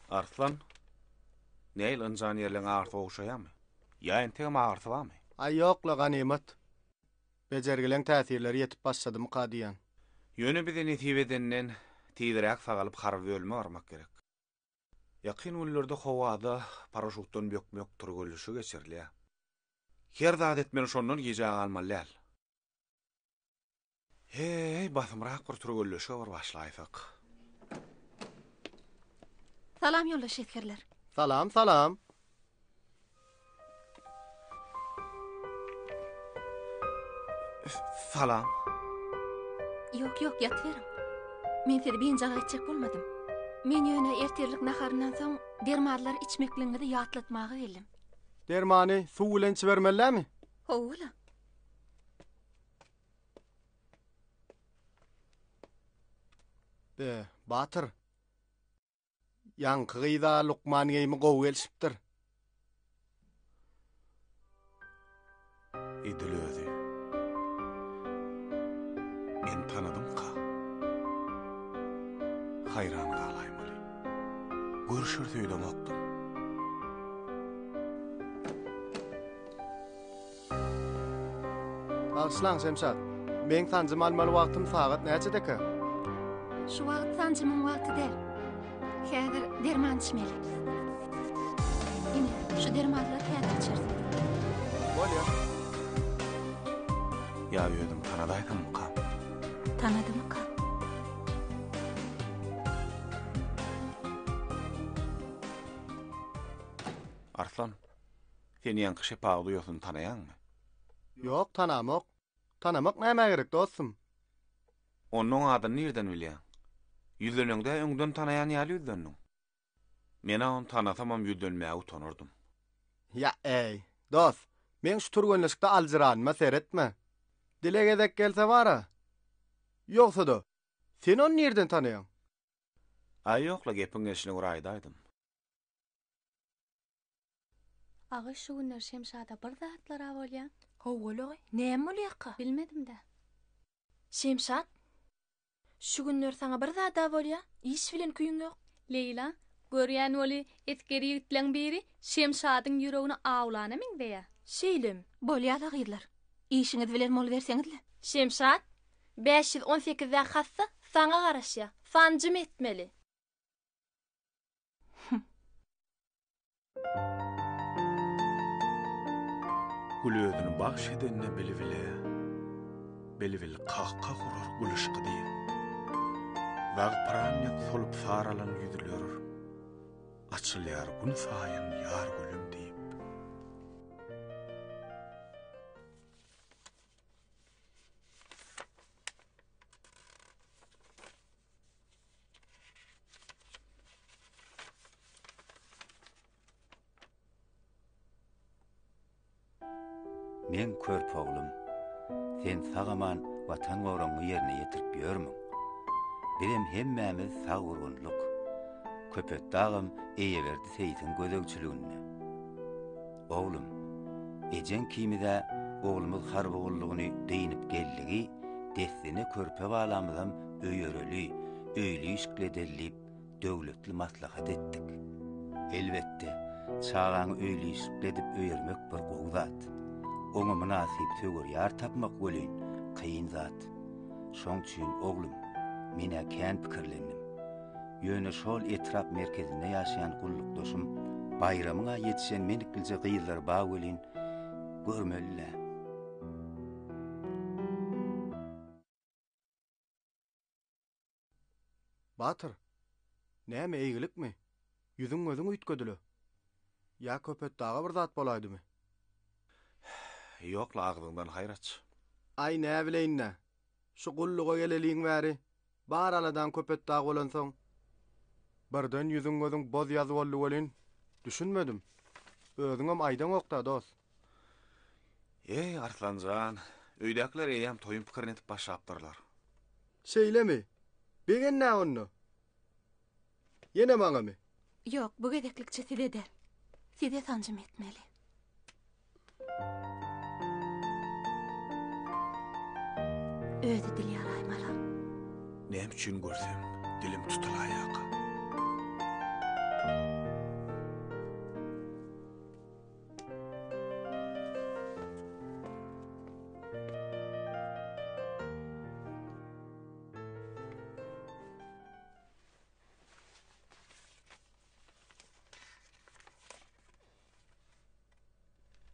S1: Arslan, nähili ynjan ýerleň agyrysy gowşaýarmy? Ýa entegem agyrysy barmy?
S15: Aý ýok-la, ganymat. Bejergileň täsirleri ýetip başladymyka diýýän.
S1: Ýöne bize nesip edenden tizräk sagalyp harby bölüme barmak gerek. Ýakyn günlerde howada paraşutdan bökmek türgenleşigi geçirilýär. Her zat etmeli şondan gijä galmaly däl. Heý, basymrak bir türgenleşige bir başlaýsak.
S4: Salam ýoldaş esgerler.
S15: Salam, salam.
S1: Salam.
S4: Ýok, ýok, ýatyberiň. Men sizi biynjalyk etjek bolmadym. Men ýöne ertirlik naharyndan soň dermanlary içmekligiňizi ýatlatmaga geldim.
S15: Dermany suw bilen içibermelidämi?
S4: Hawa-la.
S15: Be, Batyr. Ýaňky gyza lukman geýimi gowy gelşipdir.
S1: Edil özi. Men tanadymka? Haýran galaýmaly. Görüşeris öýdemokdym.
S15: Bagyşlaň Şemşat. Meň sanjym almaly wagtym sagat näçedekä?
S4: Şu wagt sanjymyň wagty däl. Häzir derman içmeli. Ine, şu dermanlary häzir içersiň.
S15: Bolýar.
S1: Ýa özüm tanadaýsammykam?
S4: Tanadymyka?
S1: Arslan, Sen ýaňky şepagat uýasyny tanaýaňmy?
S15: Ýok, tanamok. Tanamak nämä gerek, dostum?
S1: Onda oň adyny nirden bilýäň? Ýüzleneňde öňden tanaýan ýaly ýüzlendiň. Men-ä ony tanasamam ýüzlenmäge utanardym.
S15: Ýa-eý, dost, meň şu türgenleşikde aljyranyma seretme. Dile gezek gelse bar-a. Ýogsa-da, sen ony nirden tanaýaň?
S1: Aý, ýok-la, gepiň gelşine görä aýdaýdym.
S18: Agy şu günler Şemşada bir zatlar-a bolýa.
S9: Howwa-la, näme bolýarka?
S18: Bilmedim-dä.
S9: Şemşat, şu günler saňa bir zad-a bolýa, iş bilen küýüň ýok.
S18: Leýla, görýän weli esger ýigitleň biri Şemşadyň ýüregini awlana meňzeýä.
S9: Şeýlemi?
S4: Bolýa-la gyzlar, işiňiz bilen boluberseňiz-le.
S9: Şemşat, 518-däki hassa saňa garaşýa, sanjym etmeli.
S1: Gül özüni bagş edende bilbile, Bilbil kah-kah urar gül yşky diýip. Zagpyran ýak solup saralan ýüzler, Açylýar gün saýyn ýar gülüm diýip.
S2: Meň körpe oglum, sen sag-aman Watan goragyňy ýerine ýetirip ýörmüň? Bizem hemmämiz sag-gurgunlyk. Köpetdagam Eýeberdi seýsiň gözegçiliginde. Oglum, ejeň kimiz-ä oglumyz harby gullugyny dynyp geldigi, dessine körpe balamyzam öýereli, öýli-işikli edeli diýip, döwletli maslahat etdik. Elbetde, çagaňy öýli-işikli edip öýermek bir gowy zat. Oňa mynasyp söwer ýar tapmak welin, kyn zat. Şoň üçin, oglum, men-ä kän pikirlendim. Ýöne şol etrap merkezinde ýaşaýan gullukdaşym Baýramyň-a ýetişen meniklije gyzlary bar welin, görmeli-dä.
S15: Batyr, näme eýgilikmi? Ýüzüň-gözüň üýtgedi-le. Ýa Köpetdaga bir zat bolaýdymy?
S1: Ýok-la, agzyňdan haýyr aç.
S15: Aý, näbileýin-dä. Şu gulluga geleliň bäri bar aladaň Köpetdag bolansoň, birden ýüzüň-gözüň boz-ýaz boldy welin, düşünmedim. Özüňem aýdaňok-da, dost.
S1: Eý, Arslan jan, öýdäkiler eýýäm toýuň pikirini edip başlapdyrlar.
S15: Şeýlemi? Begenä onda. Ýene maňamy?
S4: Ýok, bu gezeklikçe size däl. Size sanjym etmeli. Özi dil ýaraýmaly.
S1: Näme üçin görsem, dilim tutulaýaka.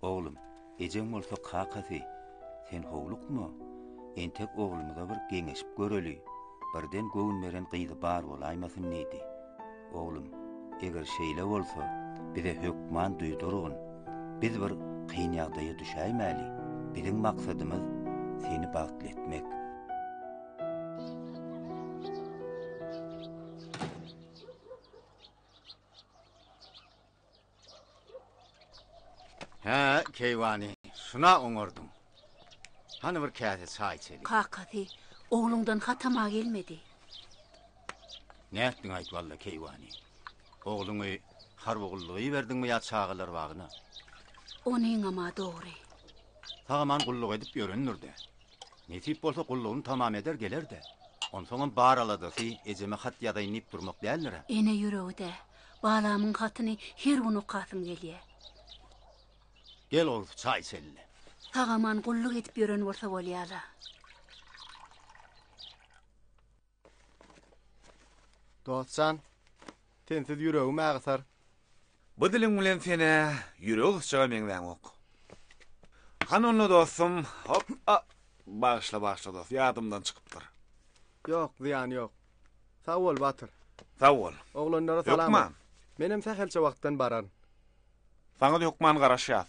S2: Oglum, ejeň bolsa kakasy, sen howlukma, entek oglumyza bir geňeşip göreli, birden göwün beren gyzy bar bolaýmasyn diýdi. Oglum, eger şeýle bolsa, bize hökman duýdurgyn. Biz bir kyn ýagdaýa düşäýmäli. Biziň maksadymyz seni bagtly etmek. Hä, keýwany, şuna oňardyň. Hany bir käse çaý içeli.
S19: Kakasy, ogluňdan hatam-a gelmedi.
S2: Nätdiň aýt walla, keýwany. Ogluňy harby gulluga iberdiňmi ýa çagalar bagyna?
S19: Onyňam-a dogry.
S2: Sag-aman gulluk edip ýörendir-dä. Nesip bolsa gullugyny tamam eder geler-dä. Onsoňam bar aladasy ejeme hat ýazaýyn diýip durmak däldir-ä.
S19: Ene ýüregi-dä. Balamyň hatyny her gün okasym gelýä.
S2: Gel gowsy çaý içeli.
S19: Sag-aman gulluk edip ýören bolsa bolýa-la.
S15: Dost jan, sensiz ýüregim agysar.
S1: Bu diliň bilen sen-ä ýüregi gysjaga meňzäňok. Hany onda dostum, hop-a! Bagyşla, bagyşla dost, ýadymdan çykypdyr.
S15: Ýok, zyýany ýok. Sag bol, Batyr.
S1: Sag bol.
S15: Oglanlara salam
S1: Hökman.
S15: aýt. Menem sähelçe wagtdan bararyn.
S1: Saňa-da hökman garaşýas.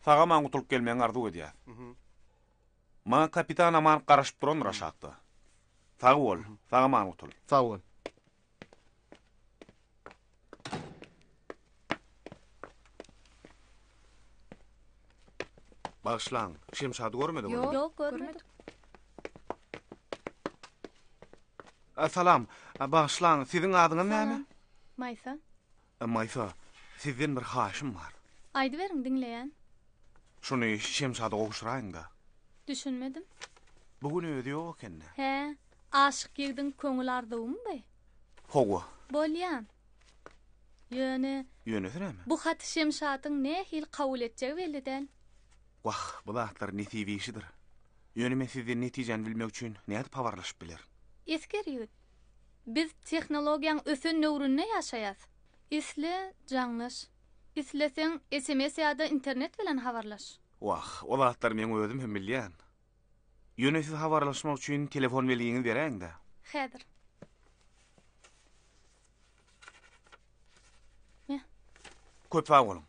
S1: Sag-aman gutulyp gelmegiňi arzuw edýäs. Maňa kapitan Aman garaşyp durandyr aşakda. Sag bol, sag-aman gutul.
S15: Sag bol.
S1: Bagyşlaň, Şemşady görmediňizmi?
S18: Ýok, ýok, görmedik.
S1: Salam, bagyşlaň, siziň adyňyz näme?
S18: Salam, Maýsa.
S1: Maýsa, sizden bir haýyşym bar.
S18: Aýdyberiň, diňleýän.
S1: Şuny Şemşada gowşuraýyň-da.
S18: Düşünmedim.
S1: Bu gün özi ýok eken-dä.
S18: Hä, aşyk ýigdiň köňül arzuwymy bu?
S1: Hawa.
S18: Bolýa. Ýöne.
S1: Ýönesi näme?
S18: Bu haty Şemşadyň nähili kabul etjegi belli däl.
S1: Wah, bu zatlar nesip işidir. Ýöne men sizden netijäni bilmek üçin nädip habarlaşyp bilerin?
S18: Esger ýigit, Biz tehnologiýaň ösen döwründe ýaşaýas. Isle, jaňlaş. Isleseň, sms ýa-da internet bilen habarlaş.
S1: Wah, o zatlary meň özüm hem bilýän. Ýöne siz habarlaşmak üçin telefon belgiňizi beräýiň-dä.
S18: Häzir. Me.
S1: Köp sag boluň.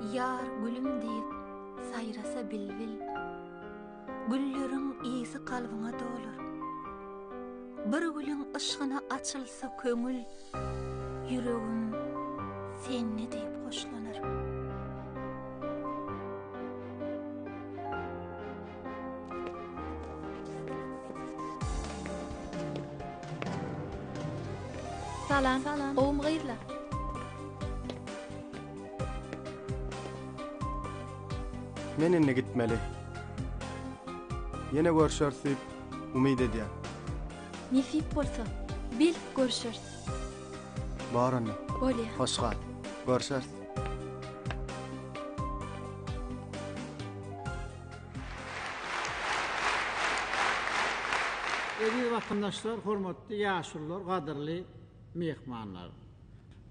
S4: Ýar gülüm diýip saýrasa bilbil, Gülleriň ysy kalbyňa dolar. Bir gülüň yşgyna açylsa köňül, Ýüregim sende diýip hoşlanar.
S18: Salam. Salam. Gowumy gyzlar?
S15: Men indi gitmeli. Ýene görşeris diýip umyt edýän.
S18: Nesip bolsa, belki görşeris.
S15: Bar onda.
S18: Bolýa.
S15: Hoş gal. Görşeris.
S20: Eziz watandaşlar, hormatly ýaşulular, gadyrly myhmanlar!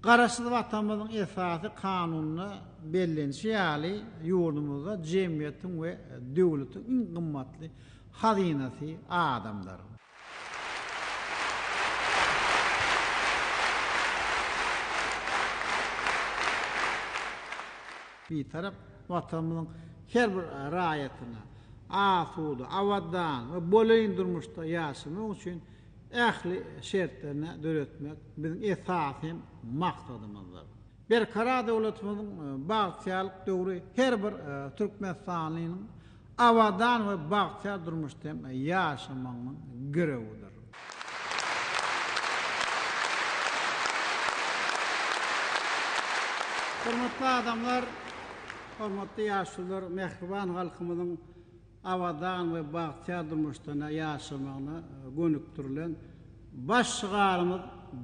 S20: Garaşsyz Watanymyzyň Esasy Kanunynda bellenişi ýaly, ýurdumyzda jemgyýetiň we döwletiň iň gymmatly hazynasy adamdyr. Bitarap Watanymyzyň her bir raýatyna asuda, abadan we bolelin durmuşda ýaşamak üçin ähli şertlerini döretmek biziň esasy hem maksadymyzdyr. Berkarar döwletimiziň bagtyýarlyk döwri her bir türkmenistanlynyň abadan we bagtyýar durmuşda hem ýaşamagynyň girewidir. Hormatly adamlar, hormatly ýaşulular, mähriban halkymyzyň abadan we bagtyýar durmuşda ýaşamagyna gönükdirilen baş şygarymyz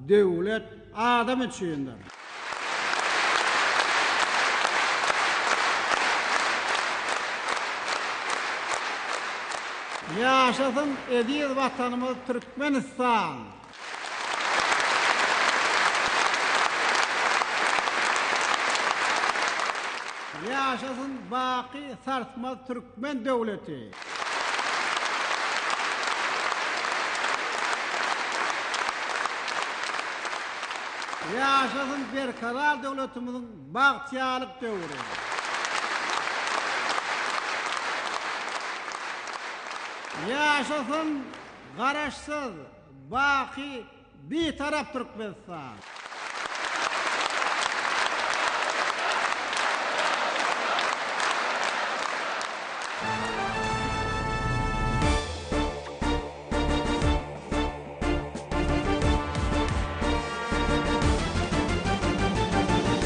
S20: Döwlet adam üçindir! Ýaşasyn eziz Watanymyz Türkmenistan! Ýaşasyn baky sarsmaz türkmen döwleti! Ýaşasyn berkarar döwletimiziň bagtyýarlyk döwri! Ýaşasyn Garaşsyz, baky Bitarap Türkmenistan!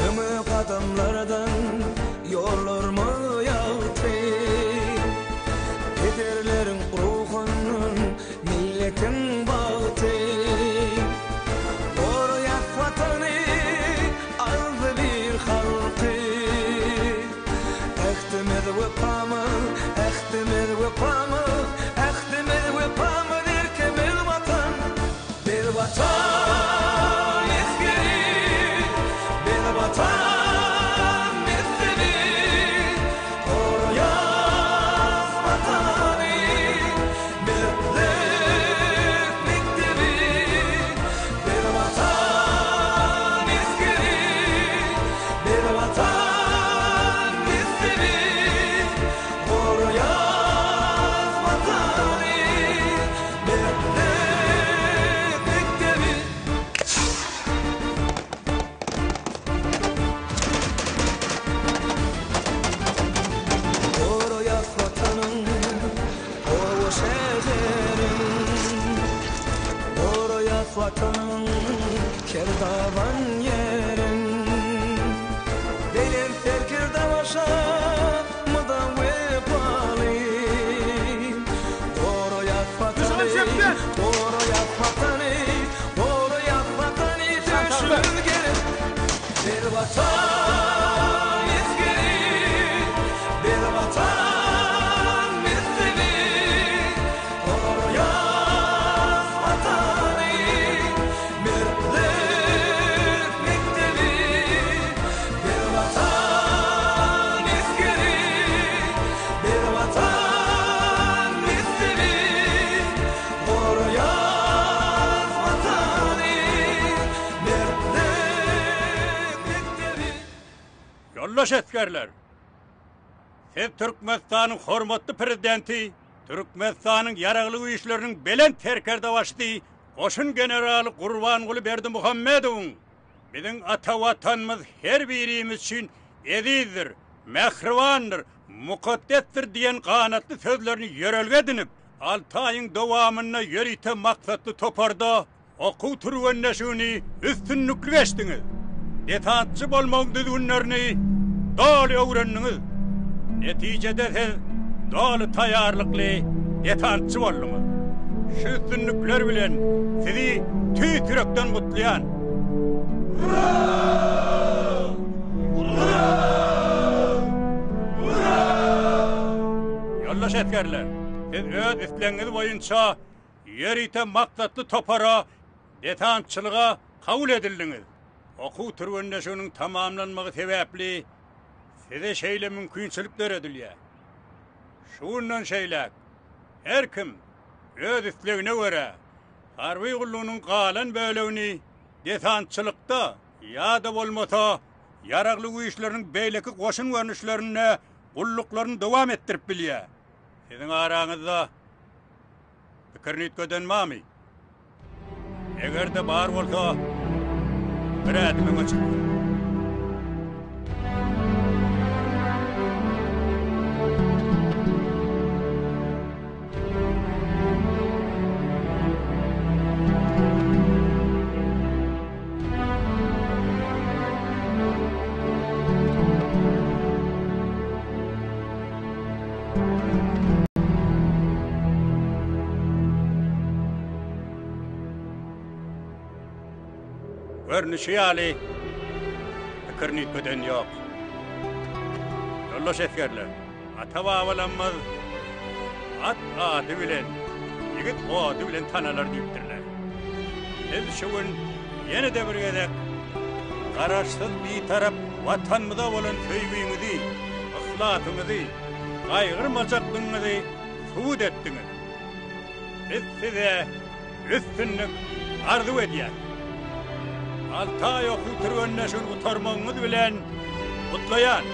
S21: Öňe gadamlardan ýollarymyz ýagty. Pederleriň ruhundan milletiň bagty. Goraýas Watany, agzybir halky. Ähtimiz wepamyz, ähtimiz wepamyz, ähtimiz wepamyz, erkimiz Watan. Biz Watan esgeri, biz Watan mekdebi, goraýas Watany, mertlik mekdebi. Biz Watan esgeri, biz Watan mekdebi, goraýas Watany, Mertlik mekdebi. Goraýas Watanyň oba-şäherin. Goraýas Watanyň kerdaban ýerin. Belent serkerde başa mydam wepaly. Goraýas Watany, goraýas Watany, goraýas Watany döşümiz gerip. Biz Watan esgeri, biz Watan mekdebi. Goraýas Watany, mertlik mekdebi. Biz Watan esgeri, biz Watan mekdebi. Goraýas Watany, mertlik mekdebi.
S13: Ýoldaş esgerler! Siz Türkmenistanyň hormatly Prezidenti, Türkmenistanyň Ýaragly Güýçleriniň Belent Serkerdebaşysy goşun generaly Gurbanguly Berdimuhamedowyň Biziň ata Watanymyz her birimiz üçin ezizdir, mähribandyr, mukaddesdir diýen ganatly sözlerini ýörelge edinip, alty aýyň dowamynda ýörite maksatly toparda okuw türgenleşigini üstünlikli geçdiňiz. Desantçy bolmagyň düzgünlerini doly öwrendiňiz. Netijede siz doly taýýarlykly desantçy bolduňyz. Şu üstünlikler bilen sizi tüýs ýürekden gutlaýan. Ýoldaş esgerler, siz öz islegiňiz boýunça ýörite maksatly topara desantçylyga kabul edildiňiz. Okuw türgenleşiginiň tamamlanmagy sebäpli size şeýle mümkinçilik döredilýär. Şu günden şeýläk her kim öz islegine görä harby gullugynyň galan bölegini desantçylykda ýa-da bolmasa Ýaragly Güýçleriniň beýleki goşun görnüşlerinde gulluklaryny dowam etdirip bilýär. Siziň araňyzda pikirini üýtgeden barmy? Eger-de bar bolsa, bir ädim öňe çyksyn. Görnüşi ýaly, pikirini üýtgeden ýok. Ýoldaş esgerler, ata-babalarymyz. At ady bilen, ýigit ody bilen tanalar diýipdirler. Siz şu gün ýene-de bir gezek Garaşsyz, Bitarap Watanymyza bolan söýgiňizi, yhlasyňyzy, gaýgyrmajaklygyňyzy subut etdiňiz. Biz size üstünlik arzuw edýäris. Alty aý okuw türgenleşigini gutarmagyňyz bilen gutlaýan!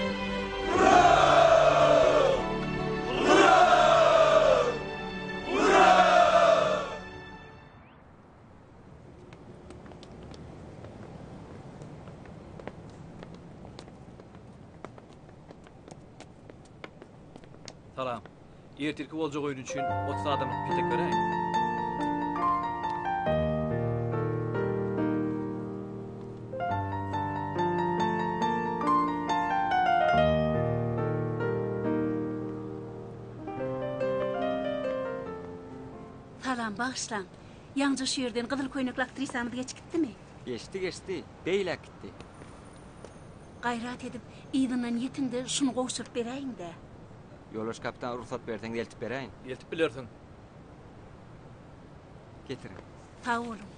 S10: Salam. Ertirki boljak oýun üçin 30 adamlyk petek beräýiň.
S19: Salam, bagyşlaň. Ýaňja şu ýerden gyzyl köýnekli aktrisamyz geçip gitdimi?
S5: Geçdi, geçdi. Beýläk gitdi.
S19: Gaýrat edip, yzyndan ýetiň-de, şuny gowşuryp beräýiň-dä.
S5: Ýoldaş kapitan, rugsat berseňiz eltip beräýin.
S10: Eltip bilersiň.
S5: Getiriň.
S19: Sag boluň.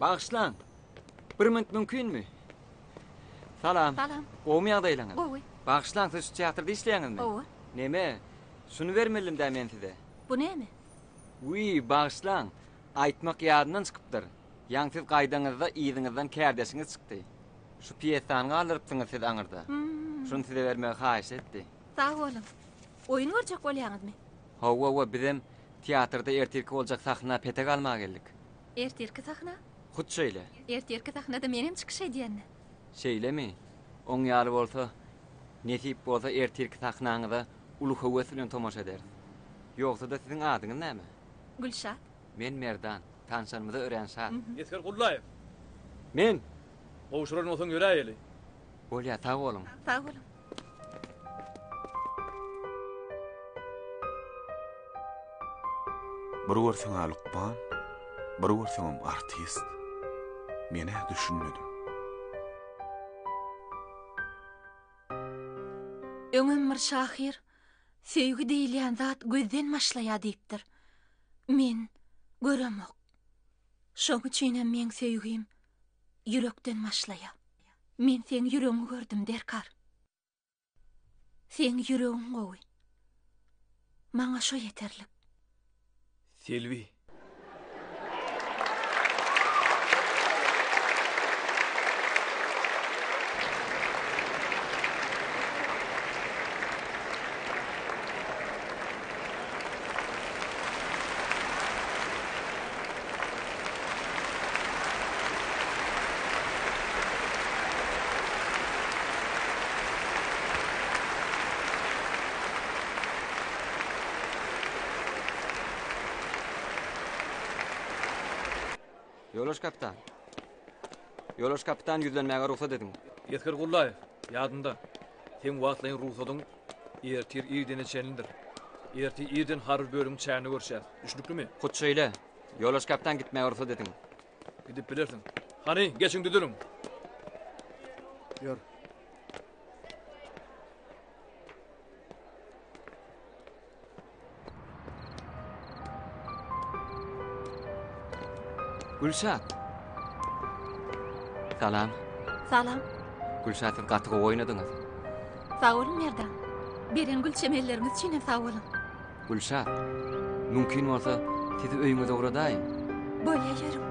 S5: Bagyşlaň! Bir minut mümkinmi? Salam.
S4: Salam.
S5: Gowumy ýagdaýlaryňyz?
S4: Gowy.
S5: Bagyşlaň, siz şu teatrda işleýäňizmi?
S4: Hawa.
S5: Neme, şuny bermelimdä men size.
S4: Bu näme?
S5: Wiý, bagyşlaň, aýtmak ýadymdan çykypdyr. Ýaňy siz gaýdaňyzda yzyňyzdan kärdeşiňiz çykdy. Şu pýesany galdyrypsyňyz siz aňyrda.
S4: Hmm.
S5: Şuny size bermegi haýyş etdi.
S4: Sag boluň. Oýun görjek bolýaňyzmy?
S5: Hawa-wa, bizem teatrda ertirki boljak sahna petek almaga geldik.
S4: Ertirki sahna?
S5: Hut şeýle.
S4: Ertirki sahnada menem çykyş edýän-dä.
S5: Şeýlemi? Oň ýaly bolsa, nesip bolsa ertirki sahnaňyza uly höwes bilen tomaşa ederis. Ýogsa-da siziň adyňyz näme?
S4: Gülşat.
S5: Men Merdan. Tanşanymyza örän şat.
S10: Esger Gullaýew.
S5: Men!
S10: Gowşuran bolsaň ýöräýeli.
S5: Bolýa, sag boluň.
S4: Sag boluň.
S1: Bir görseň-ä lukman, bir görseňem artist. Men-ä düşünmedim.
S4: Öňem bir şahyr Söýgi diýilýän zat gözden başlaýar diýipdir. Men göremok. Şoň üçinem meň söýgim ýürekden başlaýar. Men seň ýüregiňi gördüm, Derkar. Seň ýüregiň gowy. Maňa şo ýeterlik.
S10: Selbi.
S5: Ýoldaş kapitan. Ýoldaş kapitan ýüzlenmäge rugsat ediň.
S10: Esger Gullaýew, ýadynda. Seň wagtlaýyn rugsadyň ertir irdene çenlidir. Ertir irden harby bölümiň çäginde görüşýäs. Düşnüklimi?
S5: Hut şeýle. Ýoldaş kapitan gitmäge rugsat ediň.
S10: Gidip bilersiň. Hany, geçiň düzüliň.
S15: Ýör.
S5: Gülşat. Salam.
S4: Salam.
S5: Gülşat siz gaty gowy oýnadyňyz.
S4: Sag boluň Merdan. Beren gül çemenleriňiz üçin hem sag boluň.
S5: Gülşat, mümkin bolsa sizi öýüňize ugradaýyn.
S4: Bolýa ýörüň.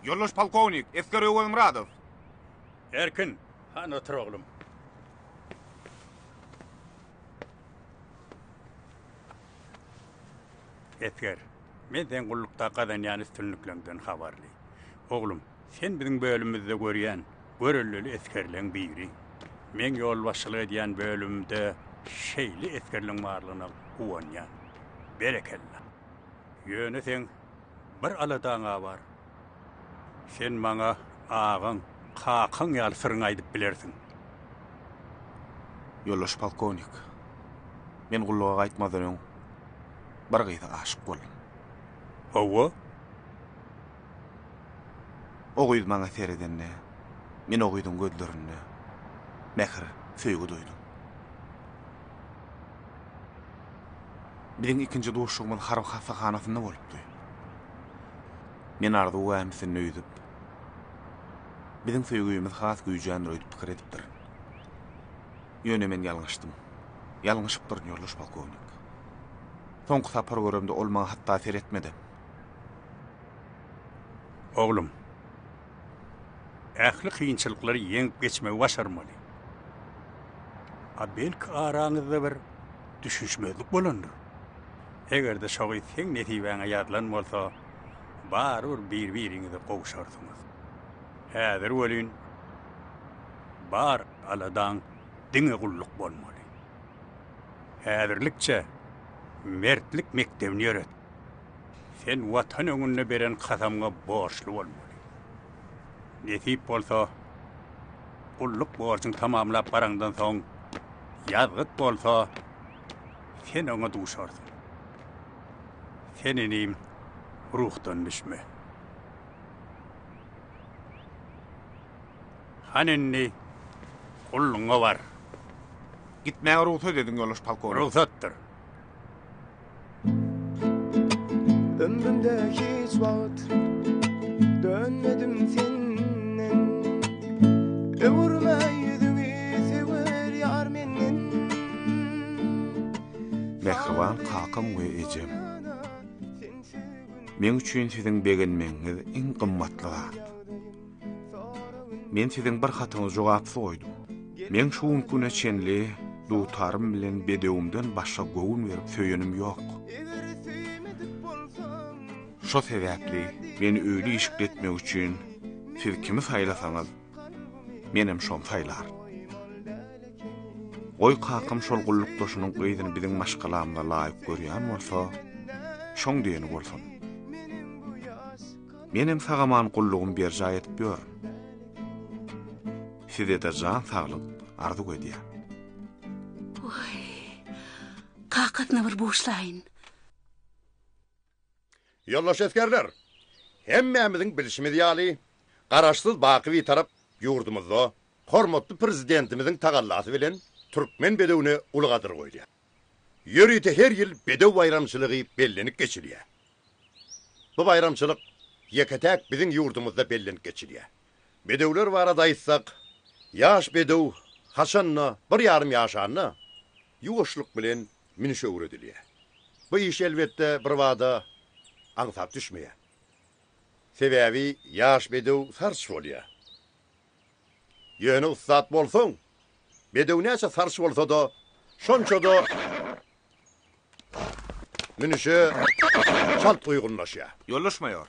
S1: Ýoldaş polkownik, esger Öwezmyradow.
S13: Erkin, hany otur oglum. Esger, men seň gullukda gazanýan üstünlikleňden habarly. Oglum, sen biziň bölümimizde görýän görelleli esgerleň biri. Meň ýolbaşçylyk edýän bölümimde şeýle esgerleň barlygyna guwanýan. Berekella. Ýöne seň bir aladaň-a bar. Sen maňa agaň, kakaň ýaly syryňy aýdyp bilersiň.
S1: Ýoldaş polkownik, men gulluga gaýtmazdan öň bir gyza aşyk boldum.
S13: Hawa.
S1: O gyz maňa seredende, men o gyzyň gözlerinde mähir, söýgi duýdum. Biziň ikinji duşuşygymyz harby hassahanasynda bolupdy. Men arzuw gämisinde ýüzüp, biziň söýgimiz has güýjändir öýdüp pikir edipdirin. Ýöne men ýalňyşdym. Ýalňyşypdyryn, ýoldaş polkownik. Soňky sapar göremde ol maňa hatda seretmedem.
S13: Oglum, ähli kynçylyklary ýeňip geçmegi başarmaly. A belki araňyzda bir düşünişmezlik bolandyr? Eger-de şo gyz seň nesibäňe ýazylan bolsa, barybir bir-biriňize gowşarsyňyz. Häzir welin bar aladaň diňe gulluk bolmaly. Häzirlikçe mertlik mekdebini ýöret. Sen Watan öňünde beren kasamyňa borçly bolmaly. Nesip bolsa, gulluk borjuňy tamamlap baraňdan soň, ýazgyt bolsa, sen oňa duşarsyň. Sen inim, ruhdan düşme. Hany indi gullugyňa bar.
S1: Gitmäge rugsat ediň, ýoldaş polkownik.
S13: Rugsatdyr.
S17: Ömrümde hiç wagt dönmedim senden Öwürme ýüzüňi söwer ýar menden
S1: Mähriban kakam we ejem. Meň üçin siziň begenmegiňiz iň gymmatly zat. Men siziň bir hatyňyzy jogapsyz goýdum. Meň şu günki güne çenli dutarym bilen bedewimden başga göwün berip söýenim ýok. Şo sebäpli meni öýli-işikli etmek üçin siz kimi saýlasaňyz, menem şony saýlaryn. Goý kakam şol gullukdaşynyň gyzyny biziň maşgalamyza laýyk görýän bolsa, şoň diýeni bolsun. Menem sag-aman gullugymy berjaý edip ýörün. Size-de jan saglyk arzuw edýän.
S19: Waý, kakasyna bir buşlaýyn.
S11: Ýoldaş esgerler! Hemmämiziň bilşimiz ýaly, Garaşsyz, baky Bitarap ýurdumyzda hormatly Prezidentimiziň tagallasy bilen türkmen bedewine uly gadyr goýulýar. Ýörite her ýyl bedew baýramçylygy bellenip geçilýär. Bu baýramçylyk ýeke-täk biziň ýurdumyzda bellenip geçilýär. Bedewler barada aýtsak, ýaş bedew haçan-da bir ýarym ýaşanda ýuwaşlyk bilen münüş öwredilýär. Bu iş elbetde birbada aňsat düşmeýär. Sebäbi ýaş bedew sarç bolýar. Ýöne ussat bolsaň, bedew näçe sarç bolsa-da, şonça-da münüşe çalt uýgunlaşýar.
S1: Ýoldaş maýor,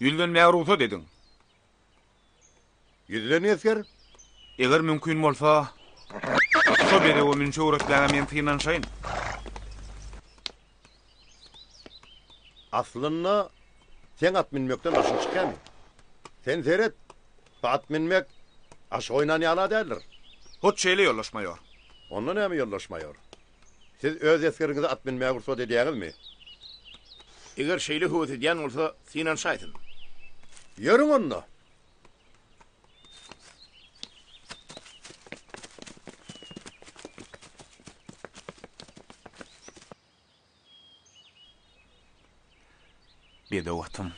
S1: ýüzlenmäge rugsat ediň.
S11: Ýüzlen, esger.
S1: Eger mümkin bolsa, şo bedewe münüşi öwretmäge men synanyşaýyn.
S11: Aslynda, seň at münmekden başyň çykýarmy? Sen seret, bu at münmek aşyk oýnan ýaly-a däldir.
S1: Hut şeýle, ýoldaş maýor.
S11: Onda näme, ýoldaş maýor? Siz öz esgeriňize at münmäge rugsat edýäňizmi? Eger şeýle höwes edýän bolsa, synanyşaýsyn. Ýörüň onda!
S1: Bedew atym,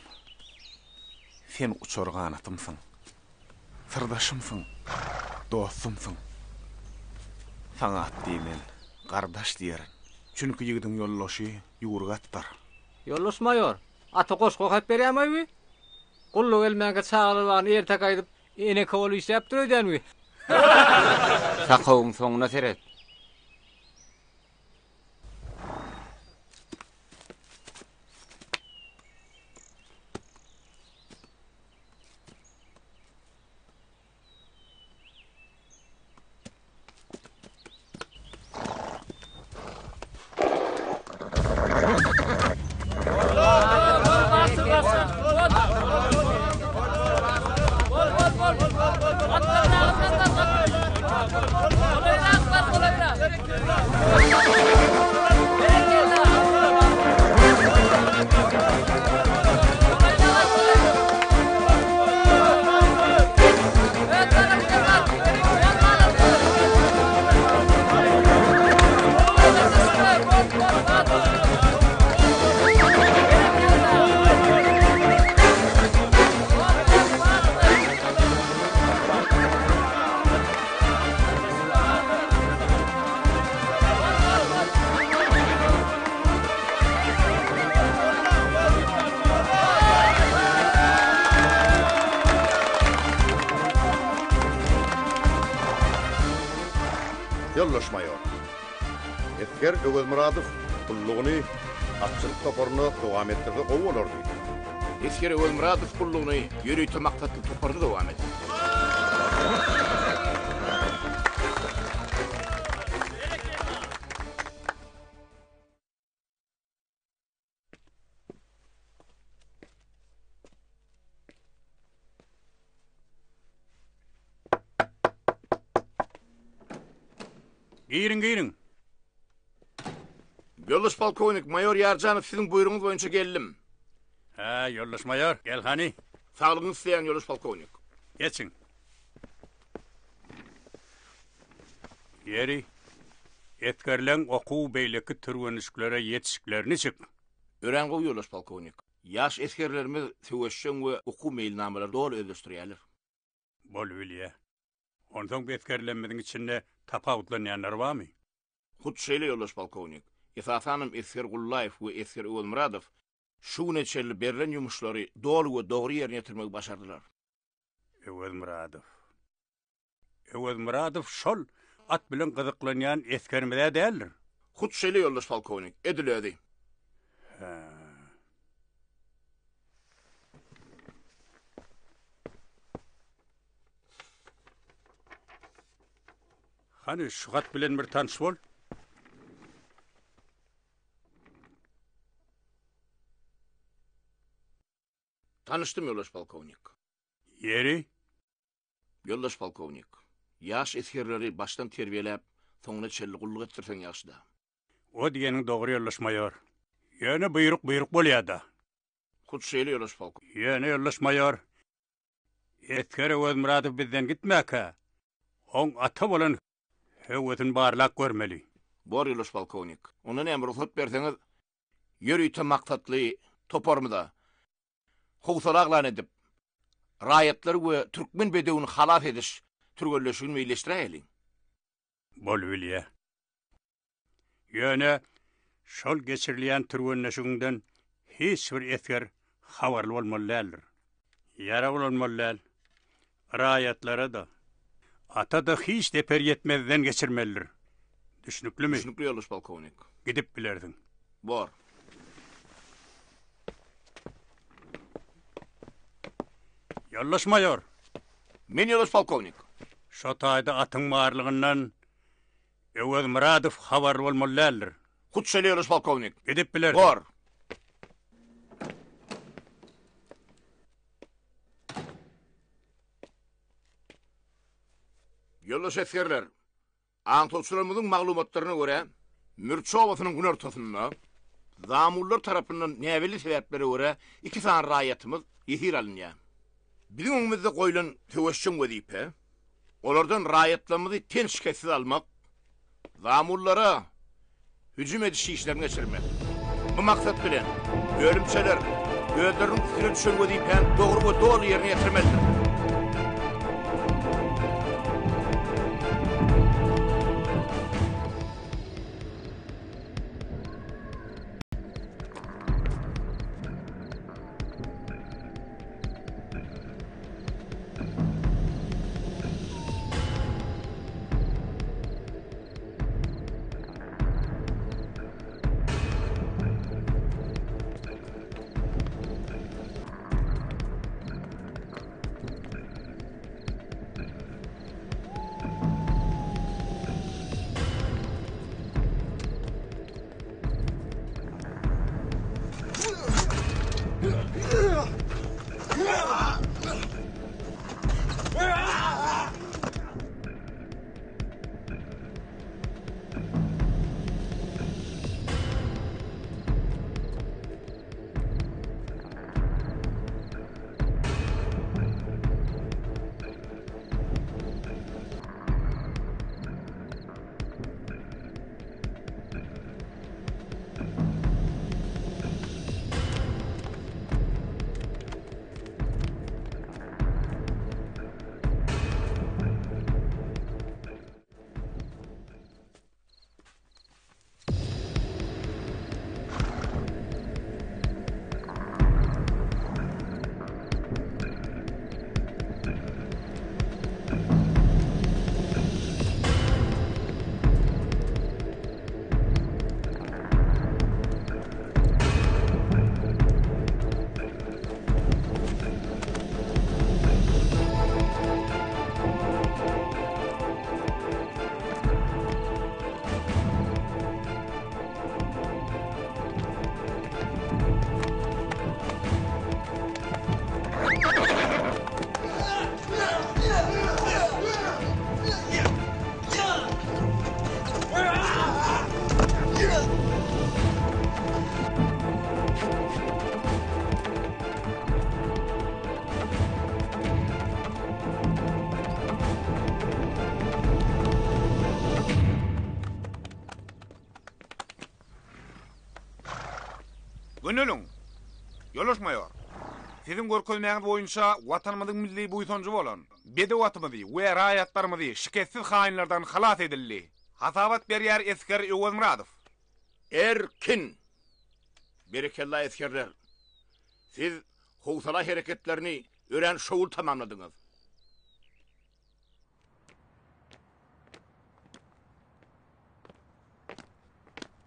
S1: sen uçar ganatymsyň, Syrdaşymsyň, dostumsyň. Saňa at diýmen, gardaş diýerin. Çünki ýigidiň ýoldaşy ýüwrük atdyr.
S5: Ýoldaş maýor, ata goşgy okap berýämaý bi?
S6: Gulluga gelmänkä çagalar bagyna erte gaýdyp, eneke bolup işläpdir öýdýän wi.
S5: Sakawyň soňuna seret.
S22: Ýoldaş maýor. Esger Öwezmyradow gullugyny atçylyk toparynda dowam etdirse gowy bolardy.
S11: Esger Öwezmyradow gullugyny ýörite maksatly toparda dowam eder.
S13: Giriň, giriň.
S11: Ýoldaş polkownik, maýor Ýarjanow siziň buýrugyňyz boýunça geldim.
S13: Hä, ýoldaş maýor, gel hany.
S11: Saglygyňyzy isleýän, ýoldaş polkownik.
S13: Geçiň. Ýeri, esgerleň okuw beýleki türgenişiklere ýetişikleri niçik?
S11: Örän gowy, ýoldaş polkownik. Ýaş esgerlerimiz söweşjeň we okuw meýilnamalary doly özleşdirýärler.
S13: Bolubilýä. Onsoň bu esgerlerimiziň içinde tapawutlanýanlary barmy?
S11: Hut şeýle, ýoldaş polkownik. Esasanam esger Gullaýew we esger Öwezmyradow şu güne çenli berlen ýumuşlary doly we dogry ýerine ýetirmegi başardylar.
S13: Öwezmyradow. Öwezmyradow şol at bilen gyzyklanýan esgerimiz-ä däldir?
S11: Hut şeýle, ýoldaş polkownik, edil özi.
S13: Hä. Hany, şu hat bilen bir tanyş bol.
S11: Tanyşdym, ýoldaş polkownik.
S13: Ýeri?
S11: Ýoldaş polkownik, ýaş esgerleri başdan terbiýeläp, soňuna çenli gulluk etdirseň ýagşy-da.
S13: O diýeniň dogry, ýoldaş maýor. Ýöne buýruk buýruk bolýa-da.
S11: Hut şeýle, ýoldaş polkownik.
S13: Ýöne, ýoldaş maýor, esger Öwezmyradow bizden gitmäkä, oň ata bolan höwesini barlap görmeli.
S11: Bor, ýoldaş polkownik. Onda näme, rugsat berseňiz, ýörite maksatly toparymyza howsala yglan edip, raýatlary we türkmen bedewini halas ediş türgenleşigini meýilleşdiräýeliň.
S13: Bolubilýä. Ýöne şol geçirilýän türgenleşigiňden hiç bir esger habarly bolmaly däldir. Ýarag ulanmaly däl. Raýatlara-da, ata-da hiç zeper ýetmezden geçirmelidir. Düşnüklimi?
S11: Düşnükli, ýoldaş polkownik.
S13: Gidip bilersiň.
S11: Bor.
S13: Ýoldaş maýor!
S11: Men ýoldaş polkownik.
S13: Şo taýda atyň barlygyndan Öwezmyradow habarly bolmaly däldir.
S11: Hut şeýle ýoldaş polkownik.
S13: Gidip bilersiň.
S11: Bor. Ýoldaş esgerler, aňtawçylarymyzyň maglumatlaryna görä, Mürçe obasynyň günortasynda zamullar tarapyndan näbelli sebäplere görä iki sany raýatymyz ýesir alynýar. Biziň öňümizde goýlan söweşjeň wezipe, olardan raýatlarymyzy ten şikessiz almak, Zamullara hüjüm ediş işlerini geçirmek. Bu maksat bilen, bölümçeler özleriniň üstüne düşen wezipäni dogry we doly ýerine ýetirmelidir.
S1: Göneliň! Ýoldaş maýor! Siziň görkezmäňiz boýunça Watanymyzyň milli buýsanjy bolan bedew atymyzy we raýatlarymyzy şikessiz haýynlardan halas edildi. Hasabat berýär esger Öwezmyradow.
S11: Erkin! Berekella esgerler! Siz howsala hereketlerini örän şowly tamamladyňyz.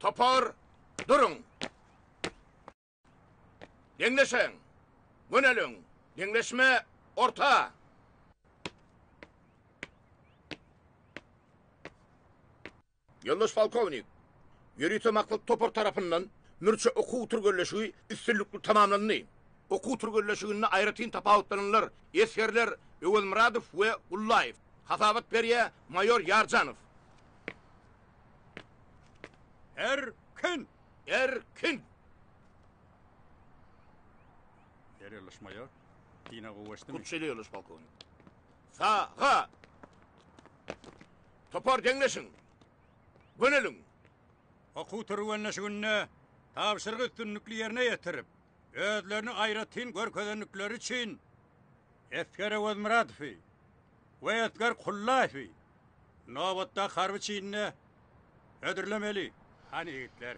S11: Topar, duruň! Deňleşiň! Göneliň! Deňleşme, orta! Ýoldaş polkownik, ýörite maksat topar tarapyndan Mürçe okuw türgenleşigi üstünlikli tamamlandy. Okuw türgenleşiginde aýratyn tapawutlananlar esgerler Öwezmyradow we Gullaýew. Hasabat berýär maýor Ýarjanow.
S13: Erkin!
S11: Erkin!
S13: Ýer ýoldaş maýor, synag gowy geçdimi?
S11: Hut şeýle ýoldaş polkownik. Saga! Topar deňleşiň! Göneliň!
S13: Okuw türgenleşiginde tabşyrygy üstünlikli ýerine ýetirip, özlerini aýratyn görkezendikleri üçin esger Öwezmyradowy we esger Kullaýewi nobatdaky harby çinine hödürlemeli. Hany ýigitler,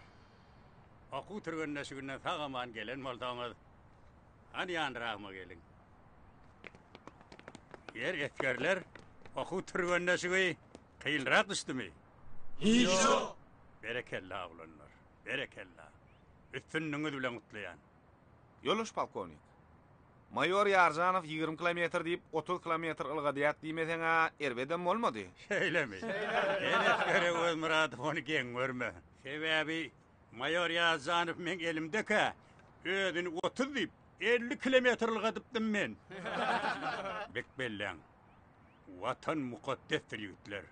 S13: okuw türgenleşiginden sag-aman gelen bolsaňyz, hany ýanyragyma geliň. Ýer esgerler, okuw türgenleşigi kynrak düşdümi?
S21: Hiç ýok.
S13: Berekella oglanlar, berekella. Üstünligiňiz bilen gutlaýan.
S1: Ýoldaş polkownik. Maýor Ýarjanow 20 kilometr diýip, 30 kilometr ylgadýat diýmeseň-ä erbedem bolmady.
S13: Şeýlemi? Sen esger Öwezmyradow ony geň görme. Sebäbi maýor Ýarjanow meň elimdekä özüni 30 diýip, 50 kilometr ylgadypdym men. Bek belläň. Watan mukaddesdir ýigitler.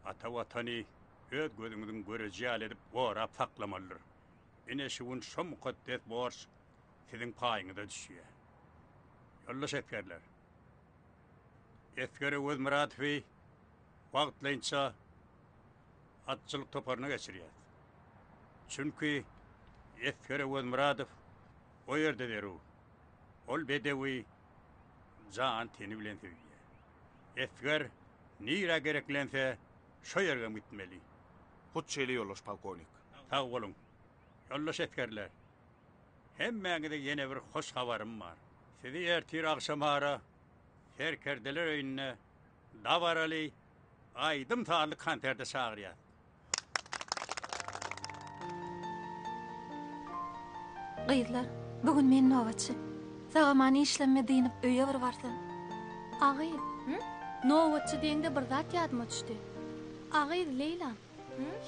S13: Ata Watany öz gözüňiziň göreji ýaly edip gorap saklamalydyr. Ine şu gün şo mukaddes borç siziň paýyňyza düşýär. Ýoldaş esgerler! Esger Öwezmyradowy wagtlaýynça atçylyk toparyna geçirýäs. Çünki esger Öwezmyradow o ýerde zerur. Ol bedewi jan-teni bilen söýýär. Esger nirä gereklense, şo ýergem gitmeli.
S1: Hut şeýle ýoldaş polkownik.
S13: Sag boluň, ýoldaş esgerler. Hemmäňize ýene bir hoş habarym bar. Sizi ertir agşamara Serkerdeler öýünde dabaraly aýdym-sazly konserte çagyrýas.
S4: Gyzlar, bu gün men nobatçy. Sag-aman işlemime dynyp öýe bir barsam.
S18: A gyz, nobatçy diýeňde bir zat ýadyma düşdi. A gyz, Leýla,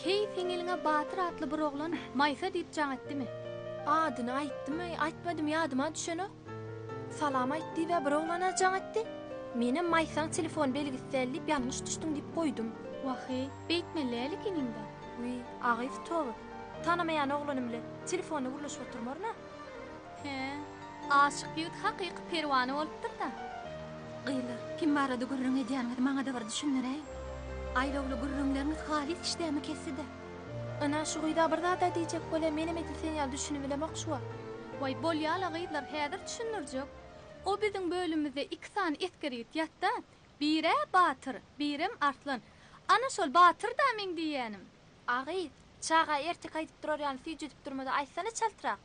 S18: heý seň eliňe Batyr atly bir oglan Maýsa diýip jaň etdimi?
S9: Adyny aýtdymy, aýtmadymy ýadyma düşenok. Salam aýt diýib-ä bir oglan-a jaň etdi. Menem Maýsaň telefon belgisi däl diýip ýalňyş düşdüň diýip goýdum.
S18: Wah-eý, beýtmeli däl ekeniň-dä.
S9: Wiý, agyz toba. Tanamaýan oglanym bilen telefonda gürleşip oturmaryn-a.
S18: Hä, aşyk ýigit hakyky perwana bolupdyr-da.
S4: Gyzlar, kim barada gürrüň edýäniňizi maňa-da bir düşündiräýiň. Aýlawly gürrüňleriňiz halys işdämi kesdi-dä.
S9: Ynha, şu gyz-a bir zad-a diýjek bolýa, menem edil sen ýaly düşünibilemok şu wagt.
S18: Waý, bolýa-la gyzlar, häzir düşündirjek. O biziň bölümimizde iki sany esger ýigit ýatda, bir-ä Batyr, birem Arslan. Ana şol Batyr-da meň diýýänim.
S9: A gyz, çaga erteki aýdyp durar ýaly süýjedip durma-da aýtsana çaltrak.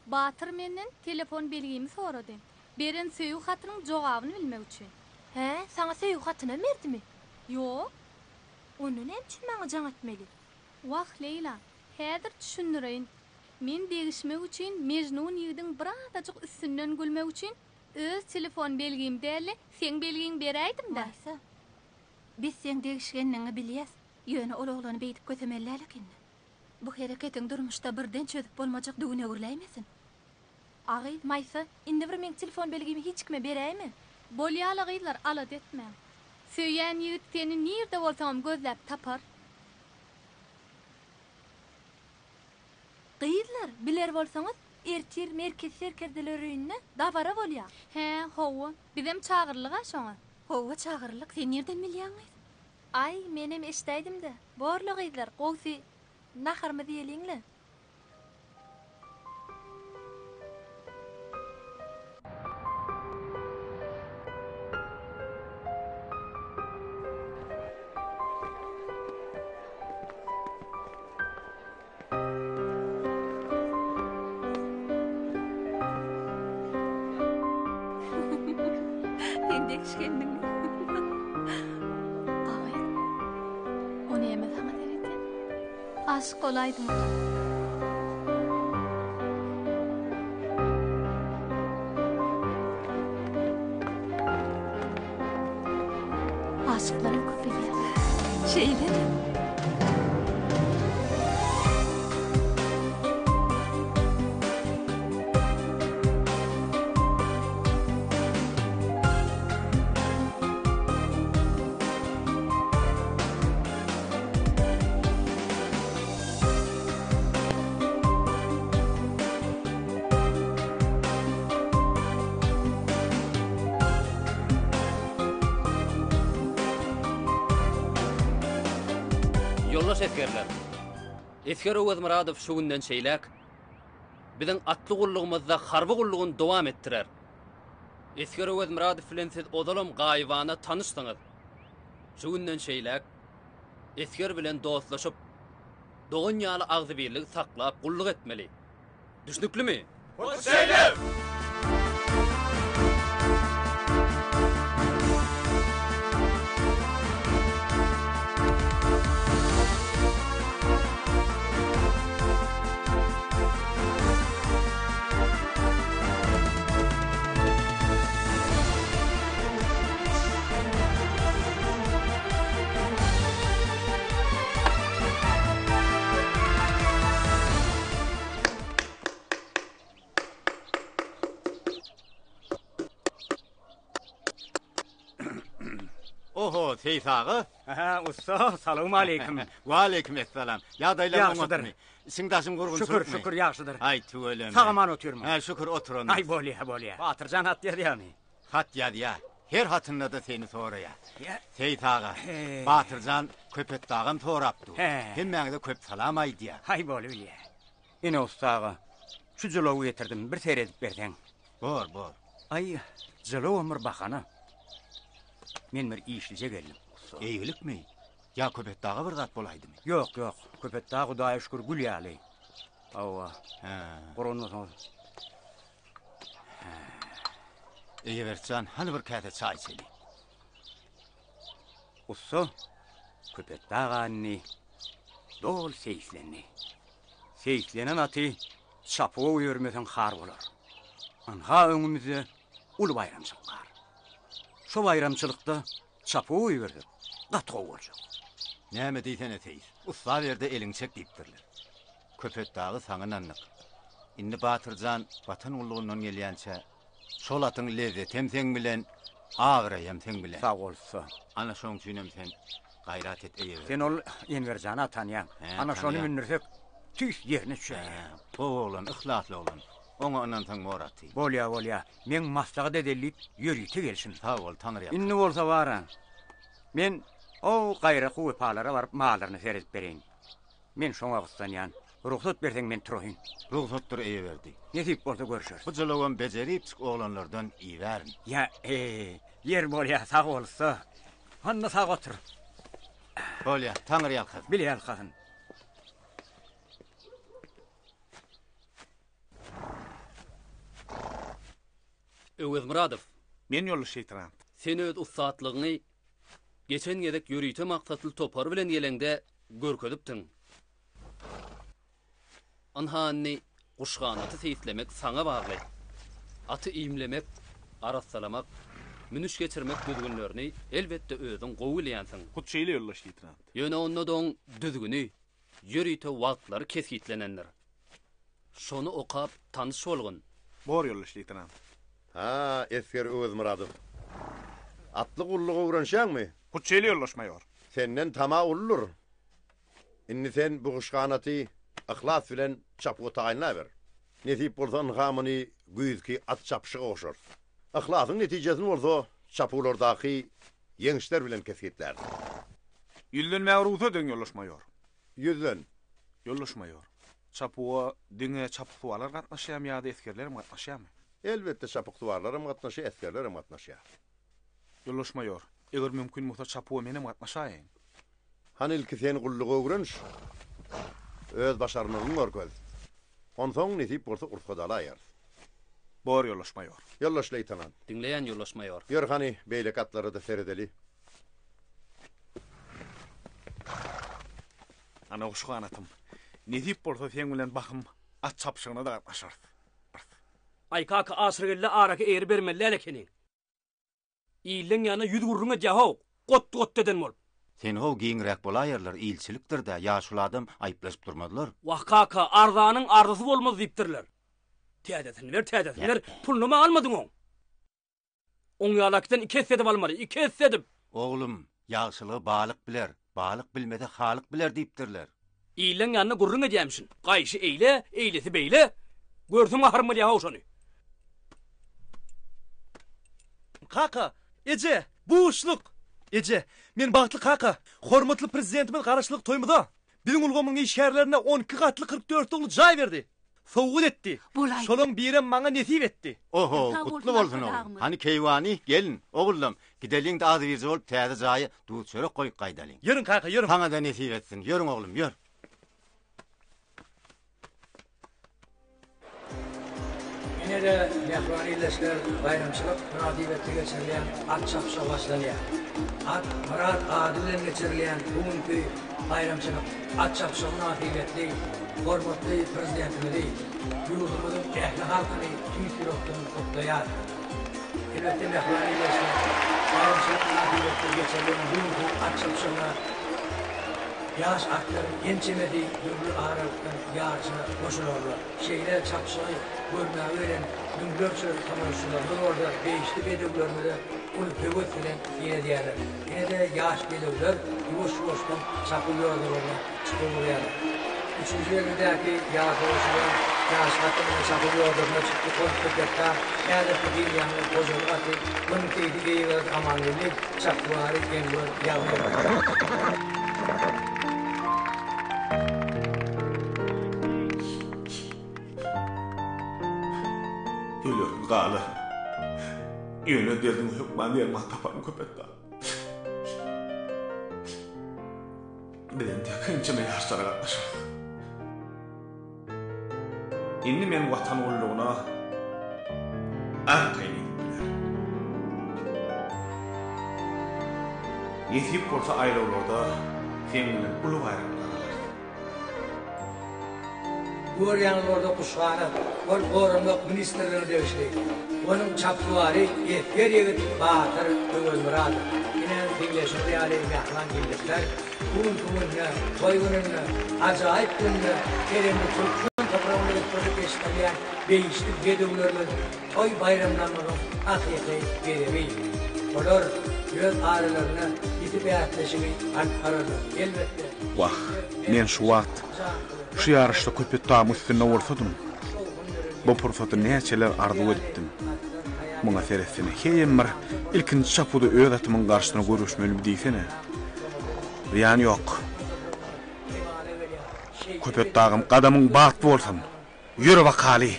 S18: Batyr menden telefon belgimi sorady. Beren söýgi hatynyň jogabyny bilmek üçin.
S9: Hä, saňa söýgi hatynam berdimi?
S18: Ýok.
S9: Onda näme üçin maňa jaň etmeli?
S18: Wah, Leýla, häzir düşündireýin. Men degişmek üçin Mejnun ýigidiň birazajyk üstünden gülmek üçin öz telefon belgimi däl-de, seň belgiňi beräýdim-dä.
S4: Maýsa, biz seň degişgenligiňi bilýäs, ýöne ol oglany beýdip kösemeli däl ekeni. Bu hereketiň durmuşda birden çözüp bolmajak düwüne öwrüläýmesin.
S9: A gyz, Maýsa, indi bir meň telefon belgimi hiç kime beräýme.
S18: Bolýa-la gyzlar, alada etmäň. Söýýän ýigit seni nirde bolsaňam gözläp tapar.
S9: Gyzlar, biler bolsaňyz, ertir Merkez serkerdeler öýünde dabara bolýa.
S18: Hä, hawa, bizem çagyrlyg-a şoňa.
S4: Hawa, çagyrlyk, sen nirden bilýäň gyz?
S9: Aý, menem eşdäýdim-dä. Borla gyzlar, gowsy, naharymyzy iýeliň-le.
S4: degişgenligiňi.
S18: Agy, o näme saňa seredýär? Aşyk bolaýdym oňa. Aşyklaram köpelýär.
S4: Şeýlemi?
S8: Ýoldaş esgerler! Esger Öwezmyradow şu günden şeýläk biziň atly gullugymyzda harby gullugyny dowam etdirer. Esger Öwezmyradow bilen siz ozalam gaýybana tanyşsyňyz. Şu günden şeýläk esger bilen dostlaşyp, dogan ýaly agzybirligi saklap gulluk etmeli. Düşnüklimi?
S12: Hut şeýle!
S2: Oho, Seýis aga.
S3: Aha, ussa, salowmaleýkim.
S2: Waleýkim essalam. Ýagdaýlaryň
S3: Ýagşydyr.
S2: oňatmy? Içiň daşyň gurgunçylykmy?
S3: Şükür, şükür, ýagşydyr.
S2: Aý, tüweleme.
S3: Sag-aman otyrmyň?
S2: Hä, şükür, oturandyr.
S3: Aý, bolýa, bolýa. Batyrjan hat ýazýarmy?
S2: Hat ýazýar. Her hatynda-da seni soraýar.
S3: Ýa.
S2: Seýit aga,
S3: He.
S2: Batyrjan Köpetdagam sorap dur.
S3: He.
S2: Hemmäňize köp salam aýdýar.
S3: Haý, bolubilýä. Ine, ussa aga, şu jylawy getirdim, bir seredip berseň.
S2: Bor, bor.
S3: Aý, jylawam bir bahana. Men bir işlije geldim, ussa.
S2: Eýgilikmi? Ýa Köpetdaga bir zat bolaýdymy?
S3: Ýok, ýok. Köpetdag Hudaýa şükür gül ýaly. Hawa.
S2: Hä.
S3: Guranmasaňyz.
S2: Eýeberdi jan, hany bir käse çaý içeli.
S3: Ussa Köpetdag indi doly seýislendi. Seýislenen aty çapuwa goýbermeseň har bolar. Ynha öňümizde uly baýramçylyk bar. Şo baýramçylykda Çapuwa goýbersek, gaty gowy boljak.
S2: Näme diýsene, seýis. Ussa ber-de eliňi çek diýipdirler. Köpetdagy saňa ynandyk. Indi Batyr jan Watan gullugyndan gelýänçä, şol atyň lezzetem seň bilen, abraýam seň bilen.
S3: Sag bol, ussa.
S2: Ana şoň üçinem sen gaýrat et, eýe ber.
S3: Sen ol Enwer jana tanýaň.
S2: Hä,
S3: Ana şony
S2: tanýan.
S3: mündürsek, tüýs ýerine düşer.
S2: Hä, gowy oglan, yhlasly oglan. Oňa ynansaň bor aty.
S3: Bolýa, bolýa. Meň maslahat edeli diýip ýörite gelşim.
S2: Sag bol, Taňryýalkasyn.
S3: Indi bolsa bar-a. Men o gaýraky wepalara baryp mallaryna seredip bereýin. Men şoňa gyssanýan. Rugsat berseň men turaýyn.
S2: Rugsatdyr Eýeberdi.
S3: Nesip bolsa görşeris.
S2: Bu jylawam bejeripjik oglanlardan ibärin.
S3: Ýa, e, ýer bolýa, sag bol ussa. Onda sag otur.
S2: Bolýa, Taňryýalkasyn.
S3: Bile ýalkasyn.
S8: Öwezmyradow.
S1: Men ýoldaş leýtenant.
S8: Sen öz ussatlygyňy geçen gezek ýörite maksatly topar bilen geleňde görkezipdiň. Ynha indi guşganaty seýislemek saňa bagly. Aty iýmlemek, arassalamak, münüş geçirmek düzgünlerini elbetde özüň gowy bilýänsiň.
S1: Hut şeýle ýoldaş leýtenant.
S8: Ýöne onda-da oň düzgüni, ýörite wagtlary kesgitlenendir. Şony okap tanyş bolgun.
S1: Bor ýoldaş leýtenant.
S22: Ha, esger Öwezmyradow. Atly gulluga öwrenişýäňmi?
S1: Hut şeýle ýoldaş maýor.
S22: Senden tama uludyr. Indi sen bu guşganaty yhlas bilen çapuwa taýynlaber. Nesip bolsa ynha muny güýzki at çapyşyga goşarys. Yhlasyň netijesini bolsa çapuwlardaky ýeňişler bilen kesgitläris.
S1: Ýüzlenmäge rugsat ediň, ýoldaş maýor.
S22: Ýüzlen.
S1: Ýoldaş maýor, çapuwa diňe çapyksuwarlar gatnaşýarmy ýa-da esgerlerem gatnaşýarmy?
S22: Elbetde, çapyksuwarlaram gatnaşýar, esgerlerem gatnaşýar.
S1: Ýoldaş maýor, eger mümkin bolsa çapuwa menem gatnaşaýyn.
S22: Hany ilki sen gullugy öwreniş. Öz başarnygyňy görkez. Onsoň nesip bolsa ursat alaýarys.
S1: Bor, ýoldaş maýor.
S22: Ýoldaş leýtenant.
S8: Diňleýän, ýoldaş maýor.
S22: Ýör hany, beýleki atlara-da seredeli.
S1: Ana guşganatym. Nesip bolsa seň bilen bahym at çapyşygyna-da gatnaşarys.
S8: Aý kaka Aşyrgeldä araky eýeri bermeli däl ekeniň. Illeň ýanynda ýüz gürrüň edýä-how, got-got eden bolup.
S2: Sen-how giňräk bolaýarlar, ilçilikdir-dä, ýaşuly adam aýyplaşyp durmazlar.
S8: Wah kaka, arzanyň arzasy bolmaz diýipdirler. Täzesini ber, täzesini ber, pulunam-a almadyň oň. Oň ýalakdan iki esse edip almaly, iki esse edip!
S2: Oglum, ýagşylygy balyk biler, balyk bilmese halyk biler diýipdirler.
S8: Illeň ýanynda gürrüň edýämişin. Gaýşy eýle, eýlesi beýle. Görsem gaharym gelýä-how şony.
S14: Kaka, eje, buşluk! Eje, men bagtly kaka! Hormatly Prezidentimiz Garaşsyzlyk toýumyza, biziň ulgamyň işgärlerine 12 gatly 44 dogly jaý berdi. Sowgat etdi.
S19: Bolaý.
S14: Şolaň birem maňa nesip etdi.
S2: Oho,
S19: Sag
S2: gutly
S19: bolsun
S2: bolsun oglum.
S19: Arkadagymyz.
S2: Hany keýwany, gelin, ogullam, gideliň-de agzybirje bolup täze jaýa duz-çörek goýup gaýdalyň.
S14: Ýörüň kaka, ýörüň.
S2: Saňa-da nesip etsin. Ýörüň oglum, ýör.
S16: Ine-de, mähriban ildeşler, baýramçylyk mynasybetli geçirilýän at çapyşygy başlanýar. At Myrat ady bilen geçirilýän bu günki baýramçylyk at çapyşygy mynasybetli hormatly Prezidentimizi, ýurdumyzyň ähli halkyny tüýs ýürekden gutlaýarys. Elbetde, mähriban ildeşler, baýramçylyk mynasybetli geçirilen bu günki at çapyşygyna ýaş atlaryň ençemesi dürli aralykdan ýaryşa goşularlar. Şeýle çapyşygy görmäge gelen müňlerçe tomaşaçylarymyz bolsa behişdi bedewlerimize uly höwes bilen syn edýärler. Ine-de ýaş bedewler ýuwaş-ýuwaşdan çapuw ýodalaryna çykyp urýarlar. Üçünji belgidäki ýaşa goşulan ýaş aty ine çapuw ýodasyna çykdy, ol Köpetdag, häzirki dünýäniň hojalyk aty, munuň seýsi Beýigazy Amangeldi, çapwary Enwer Ýagmyr.
S1: Ölerin galaryn. Ýöne derdiňe hökman derman taparyn Köpetdag. Biz entek ençeme ýaryşlara gatnaşarys. Indi men Watan gullugyna arkaýyn gidip bilerin. Nesip bolsa aýlawlarda seň bilen uly baýraklar alarys.
S16: Görýäňiz bolsa Guşhana, ol Goranmak ministrligine degişli. Onuň çapsuwary esger ýigit Batyr Öwezmyradow. Ine, diňleşiňiz ýaly mähriban ildeşler, bu günki günde, toý gününde, ajaýyp günde keremli türkmen topragynda ösdürilip ýetişdirilýän behişdi bedewlerimiz toý baýramlarymyzyň hakyky bezegi. Olar öz aralarynda ýiti bäsleşigi alyp bararlar. Elbetde,
S1: Wah, men şu wagt şu ýaryşda Köpetdagyň üstünde bolsadym. Bu pursaty näçeler arzuw edipdim. Muňa seretsene, heýem bir ilkinji çapuwda öz atymyň garşysyna göreşmelimi diýsene. Zyýany ýok. Köpetdagym gadamyň batly bolsun. Ýör bakaly!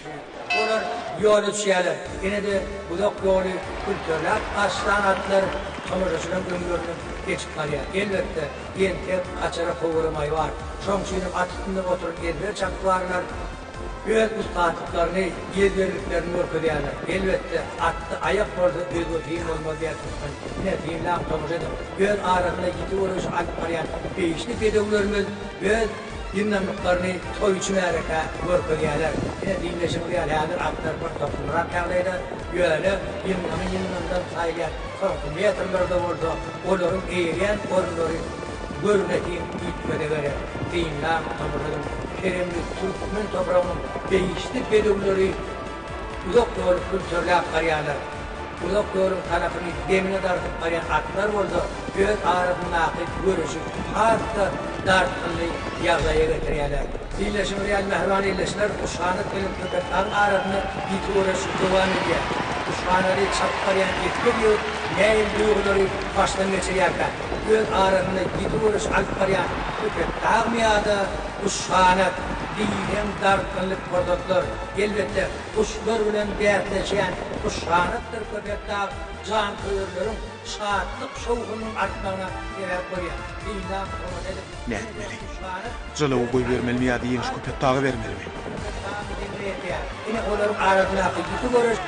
S16: Olar ýola düşýärler. Ine-de uzak ýoly külterläp garşylan atlar tomaşaçylaryň öňlerinden geçip barýar. Elbetde, entek gaçara kowara maý bar. Şoň üçinem at üstünde oturan ezber çapykwarlar öz ussatlyklaryny, ezberliklerini görkezýärler. Elbetde, atda aýak bolsa özge syn bolmaz diýýär türkmen. Ine, synlaň, tomaşa ediň. Öz arasynda ýiti göreşi alyp barýan behişdi bedewlerimiz öz Ýyndamlyklaryny toýçy märekä görkezýärler. Ine, diňleşiňiz ýaly, häzir atlar bir toplumrak ýagdaýda, ýöne ýyndamy ýyndamdan saýylýan soňky metrlerde bolsa olaryň eýeleýän orunlary görnetin üýtgese gerek. Synlaň, tomaşa ediň, keremli türkmen topragynyň behişdi bedewleri Uzak ýoly külterläp barýarlar. Uzak ýoluň tanapyny demine dartyp barýan atlar bolsa öz arasyndaky göreşi has-da dartgynly ýagdaýa getirýärler. Diňleşiňiz ýaly mähriban ildeşler, Guşganat bilen Köpetdagyň arasynda ýiti göreş dowam edýär. Guşganady çapyp barýan esger ýigit nähili duýgulary başdan geçirýärkä? Öz arasynda ýiti göreş alyp barýan Köpetdagmy ýa-da Guşganat? Diýseň dartgynly pursatlar. Elbetde, guşlar bilen bäsleşýän guşganatdyr Köpetdag janköýerleriň şatlyk-şowhunynyň artmagyna sebäp bolýar. Synlap, tomaşa edip,
S1: Nätmeli?
S16: guşganat
S1: Jylawy goýbermelimi ýa-da ýeňşi Köpetdaga bermelimi?
S16: Köpetdagyň deňine. ýetýär. Ine, olaryň arasyndaky ýiti göreş.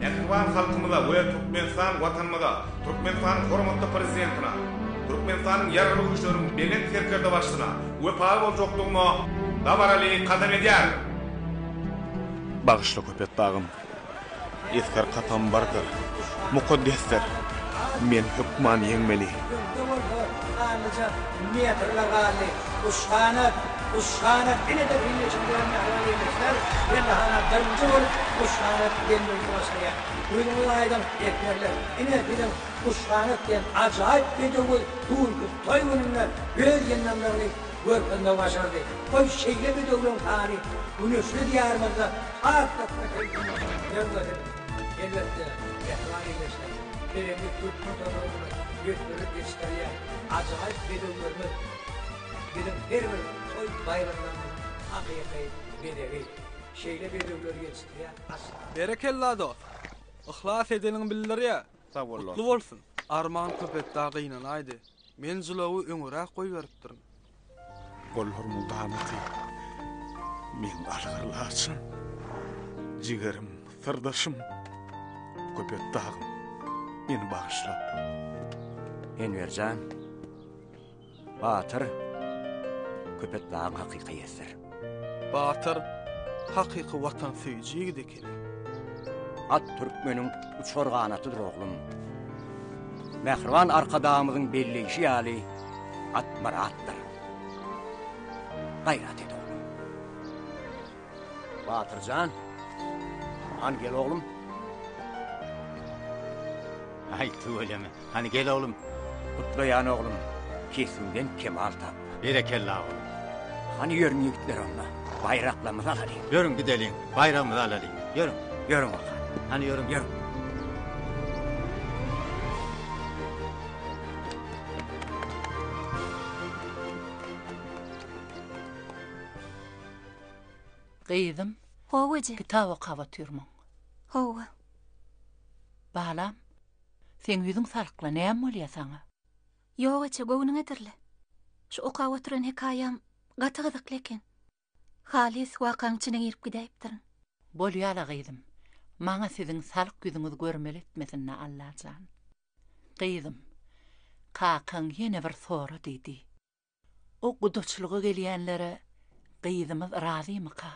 S1: Mähriban halkymyza we Türkmenistan Watanymyza, Türkmenistanyň hormatly Prezidentine, Türkmenistanyň Ýaragly Güýçleriniň Belent Serkerdebaşysyna wepaly boljakdygyma dabaraly kasam edýärin. Bagyşla Köpetdagym, esger kasamy bardyr, mukaddesdir, men hökman ýeňmeli.
S16: Öňde bolsa sanlyja metrler galdy. Guşganat, Guşganat ine-de billeşilýän mähriban ildeşler, pellehana birinji bolup Guşganat gelmegi başarýar. Gözüňiz aýdyň, esgerler, ine siziň Guşganat diýen ajaýyp bedewiňiz bu günki toý gününde öz ýyndamlygyny görkezmegi başardy. Goý, şeýle bedewleriň sany güneşli Diýarymyzda has-da köpelsin, ýörmesin. Elbetde, mähriban ildeşler, pereňli türkmen topragynda ösdürilip ýetişdirilýän ajaýyp bedewlerimiz biziň her bir toý-baýramlarymyzyň hakyky bezegi. Şeýle bedewleri ýetişdirýän aç.
S7: Berekella dost. Yhlas edeniň bildirýä.
S1: Sag bol
S7: Gutly bolsun. Arman Köpetdag gynanaýdy. Men jylawy öňüräk goýberipdirin.
S1: Gollarymyň ganaty, meň algyr laçynym, jigerim, syrdaşym, Köpetdagym, meni bagyşla.
S3: Enwer jan, Batyr Köpetdagyň hakyky eýesidir.
S7: Batyr hakyky watansöýüji ýigit ekeni.
S3: At türkmeniň uçar ganatydyr oglum. Mähriban Arkadagymyzyň belleýşi ýaly, at myratdyr. Gaýrat et oglum. Batyr jan, hany gel oglum.
S2: Aý, tüweleme. Hany gel oglum.
S3: Gutlaýan oglum, kesbiňden kemal tap.
S2: Berekella oglum.
S3: Hany ýörüň ýigitler onda, baýraklarymyzy alalyň.
S2: Ýörüň gideliň, baýragymyzy alalyň. Ýörüň.
S3: Ýörüň waka.
S2: Hany ýörüň.
S3: Ýörüň.
S20: Gyzym.
S4: Hawa eje.
S20: Kitap okap otyrmyň?
S4: Hawa.
S20: Balam, seň ýüzüň salykla, näme bolýa saňa?
S4: Ýok eje, göwnüňe dirle. Şu okap oturan hekaýam gaty gyzykly eken. Halys wakaň içine girip gidäýipdirin.
S20: Bolýa-la gyzym, maňa siziň salyk ýüzüňizi görmeli etmesin-dä Allajan. Gyzym, kakaň ýene bir sora diýdi. O gudaçylyga gelýänlere gyzymyz razymyka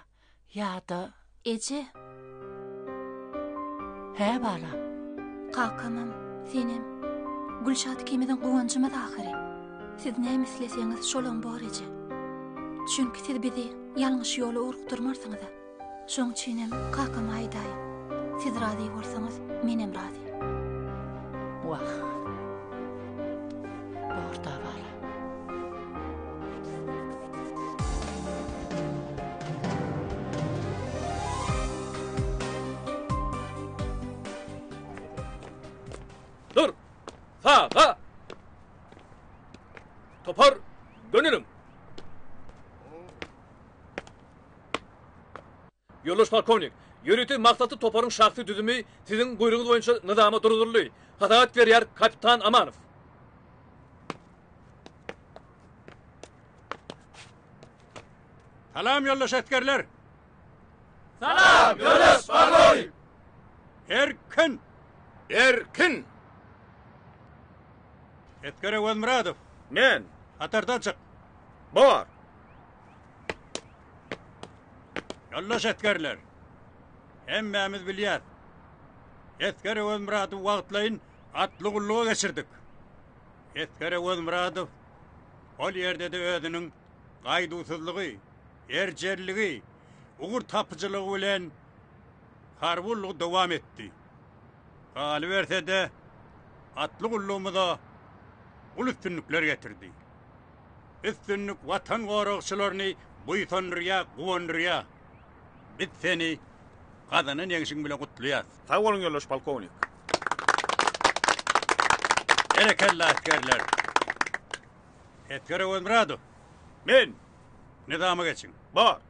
S20: ýa-da.
S4: Eje.
S20: Hä, balam?
S4: Kakamam, senem, Gülşat ikimiziň guwanjymyz ahyry. Siz näme isleseňiz, şolam bor, eje. Çünki siz bizi ýalňyş ýola ugrukdyrmarsyňyz-a. Şoň üçinem kakama aýdaýyň. Siz razy bolsaňyz, menem razy.
S20: Wah. Bor-da, bala.
S10: Dur! Saga! Topar, göneliň! Ýoldaş polkownik, ýörite maksatly toparyň şahsy düzümi siziň buýrugyňyz boýunça nyzama duruzyldy. Hasabat berýär kapitan Amanow.
S13: Salam ýoldaş esgerler!
S12: Salam ýoldaş polkownik!
S13: Erkin!
S11: Erkin!
S13: Esger Öwezmyradow!
S1: Men!
S13: Hatardan çyk!
S1: Bar!
S13: Ýoldaş esgerler! Hemmämiz bilýäs. Esger Öwezmyradowy wagtlaýyn atly gulluga geçirdik. Esger Öwezmyradow ol ýerde-de özüniň gaýduwsyzlygy, erjelligi, ugur tapyjylygy bilen harby gullugy dowam etdi. Galyberse-de, atly gullugymyza uly üstünlikler getirdi. Üstünlik Watan goragçylaryny buýsandyrýar, guwandyrýar. Biz seni gazanan ýeňşiň bilen gutlaýas.
S1: Sag boluň ýoldaş polkownik.
S13: Berekella esgerler. Esger Öwezmyradow.
S1: Men.
S13: Nyzama geçiň.
S1: Bar.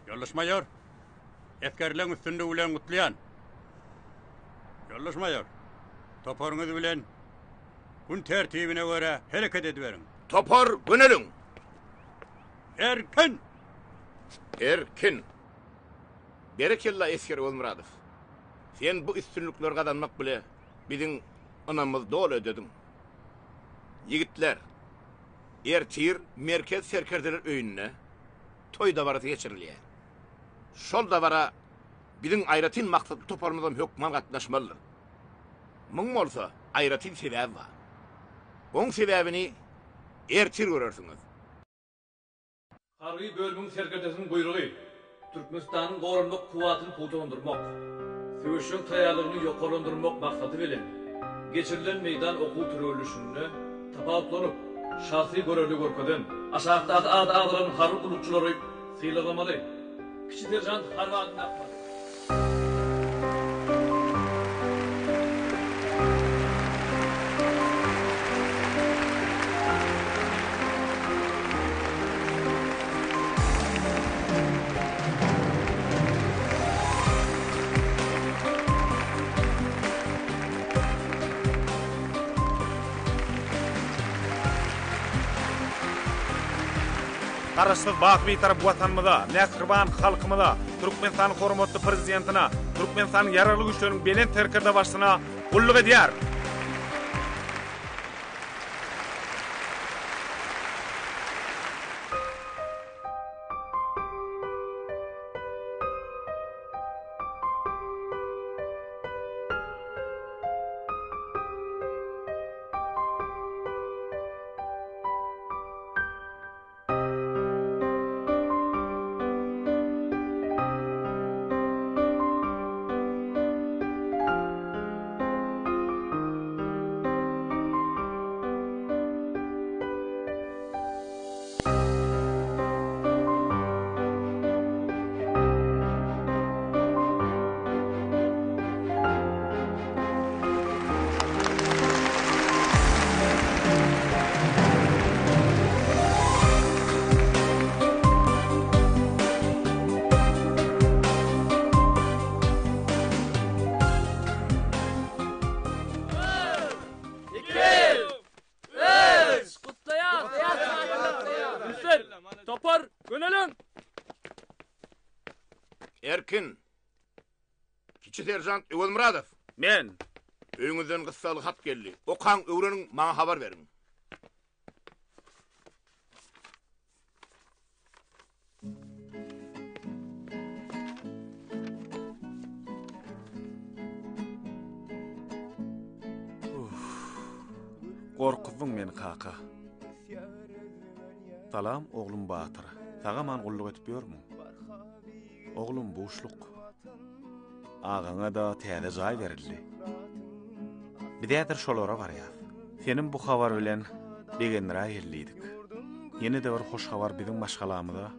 S13: Ýoldaş maýor. Esgerleň üstünligi bilen gutlaýan. Ýoldaş maýor, toparyňyz bilen gün tertibine görä hereket ediberiň.
S11: Topar göneliň!
S13: Erkin!
S11: Erkin! Berekella esger Öwezmyradow. Sen bu üstünlikleri gazanmak bile biziň ynamymyzy doly ödediň. Ýigitler, ertir Merkez serkerdeler öýünde toý dabarasy geçirilýär. Şol dabara biziň aýratyn maksatly toparymyzam hökman gatnaşmalydyr. Muň bolsa aýratyn sebäbi bar. Oň sebäbini ertir görersiňiz.
S10: Harby bölümiň serkerdesiniň buýrugy, Türkmenistanyň goranmak kuwwatyny pugtalandyrmak, söweşjeň taýýarlygyny ýokarlandyrmak maksady bilen geçirilen meýdan okuw türgenleşiginde tapawutlanyp, şahsy görelde görkezen, aşakdaky ady agzalan harby gullukçylary sylaglamaly, Kiçi seržant harby adyny dakmaly.
S1: Garaşsyz, baky Bitarap Watanymyza, mähriban halkymyza, Türkmenistanyň hormatly Prezidentine, Türkmenistanyň Ýaragly Güýçleriniň Belent Serkerdebaşysyna gulluk edýär.
S11: Erkin! Kiçi seržant Öwezmyradow!
S1: Men!
S11: Öýüňizden gyssagly hat geldi. Okaň, öwreniň, maňa habar beriň.
S1: Gorkuzdyň meni kaka. Salam oglum Batyr. Sag-aman gulluk edip ýörmüň? Oglum buşluk. Agaňa-da täze jaý berildi. Biz häzir şolara barýas. Senem bu habar bilen begendiräýeli diýdik. Ýene-de bir hoş habar biziň maşgalamyza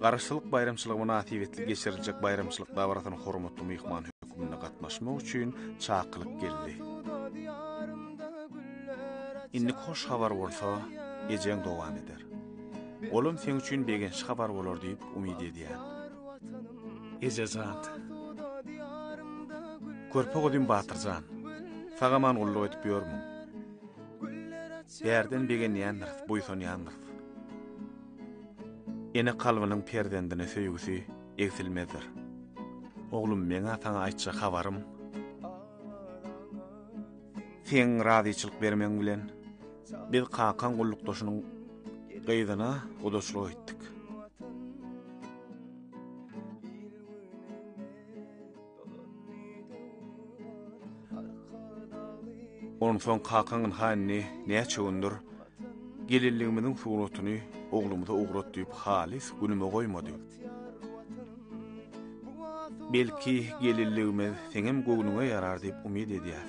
S1: Garaşsyzlyk baýramçylygy mynasybetli geçiriljek baýramçylyk dabarasyna hormatly myhman hökmünde gatnaşmak üçin çakylyk geldi. Indiki hoş habar bolsa ejeň dowam eder. Olam seň üçin begençli habar bolar diýip umyt edýän. Eje jan. Körpe guzym Batyr jan. Sag-aman gulluk edip ýörmüň? Bärden begenýändiris, buýsanýandyrys. Ene kalbynyň perzendine söýgüsi egsilmezdir. Oglum, meň-ä saňa aýtjak habarym, seň razyçylyk bermegiň bilen biz kakaň gullukdaşynyň gyzyna gudaçylyk etdik. Onsoň kakaň ynha indi näçe gündür gelinligimiziň suratyny oglumyza ugrat diýip halys günüme goýmady. Belki gelinligimiz seňem göwnüňe ýarar diýip umyt edýäs.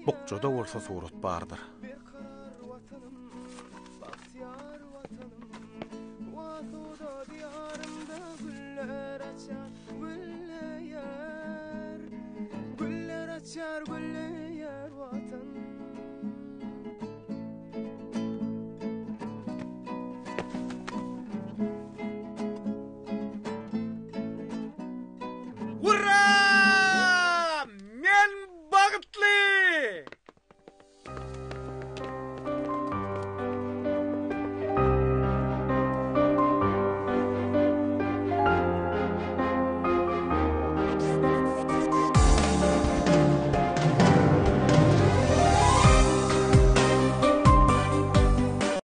S1: Bukjada bolsa surat bardyr.
S12: Ura!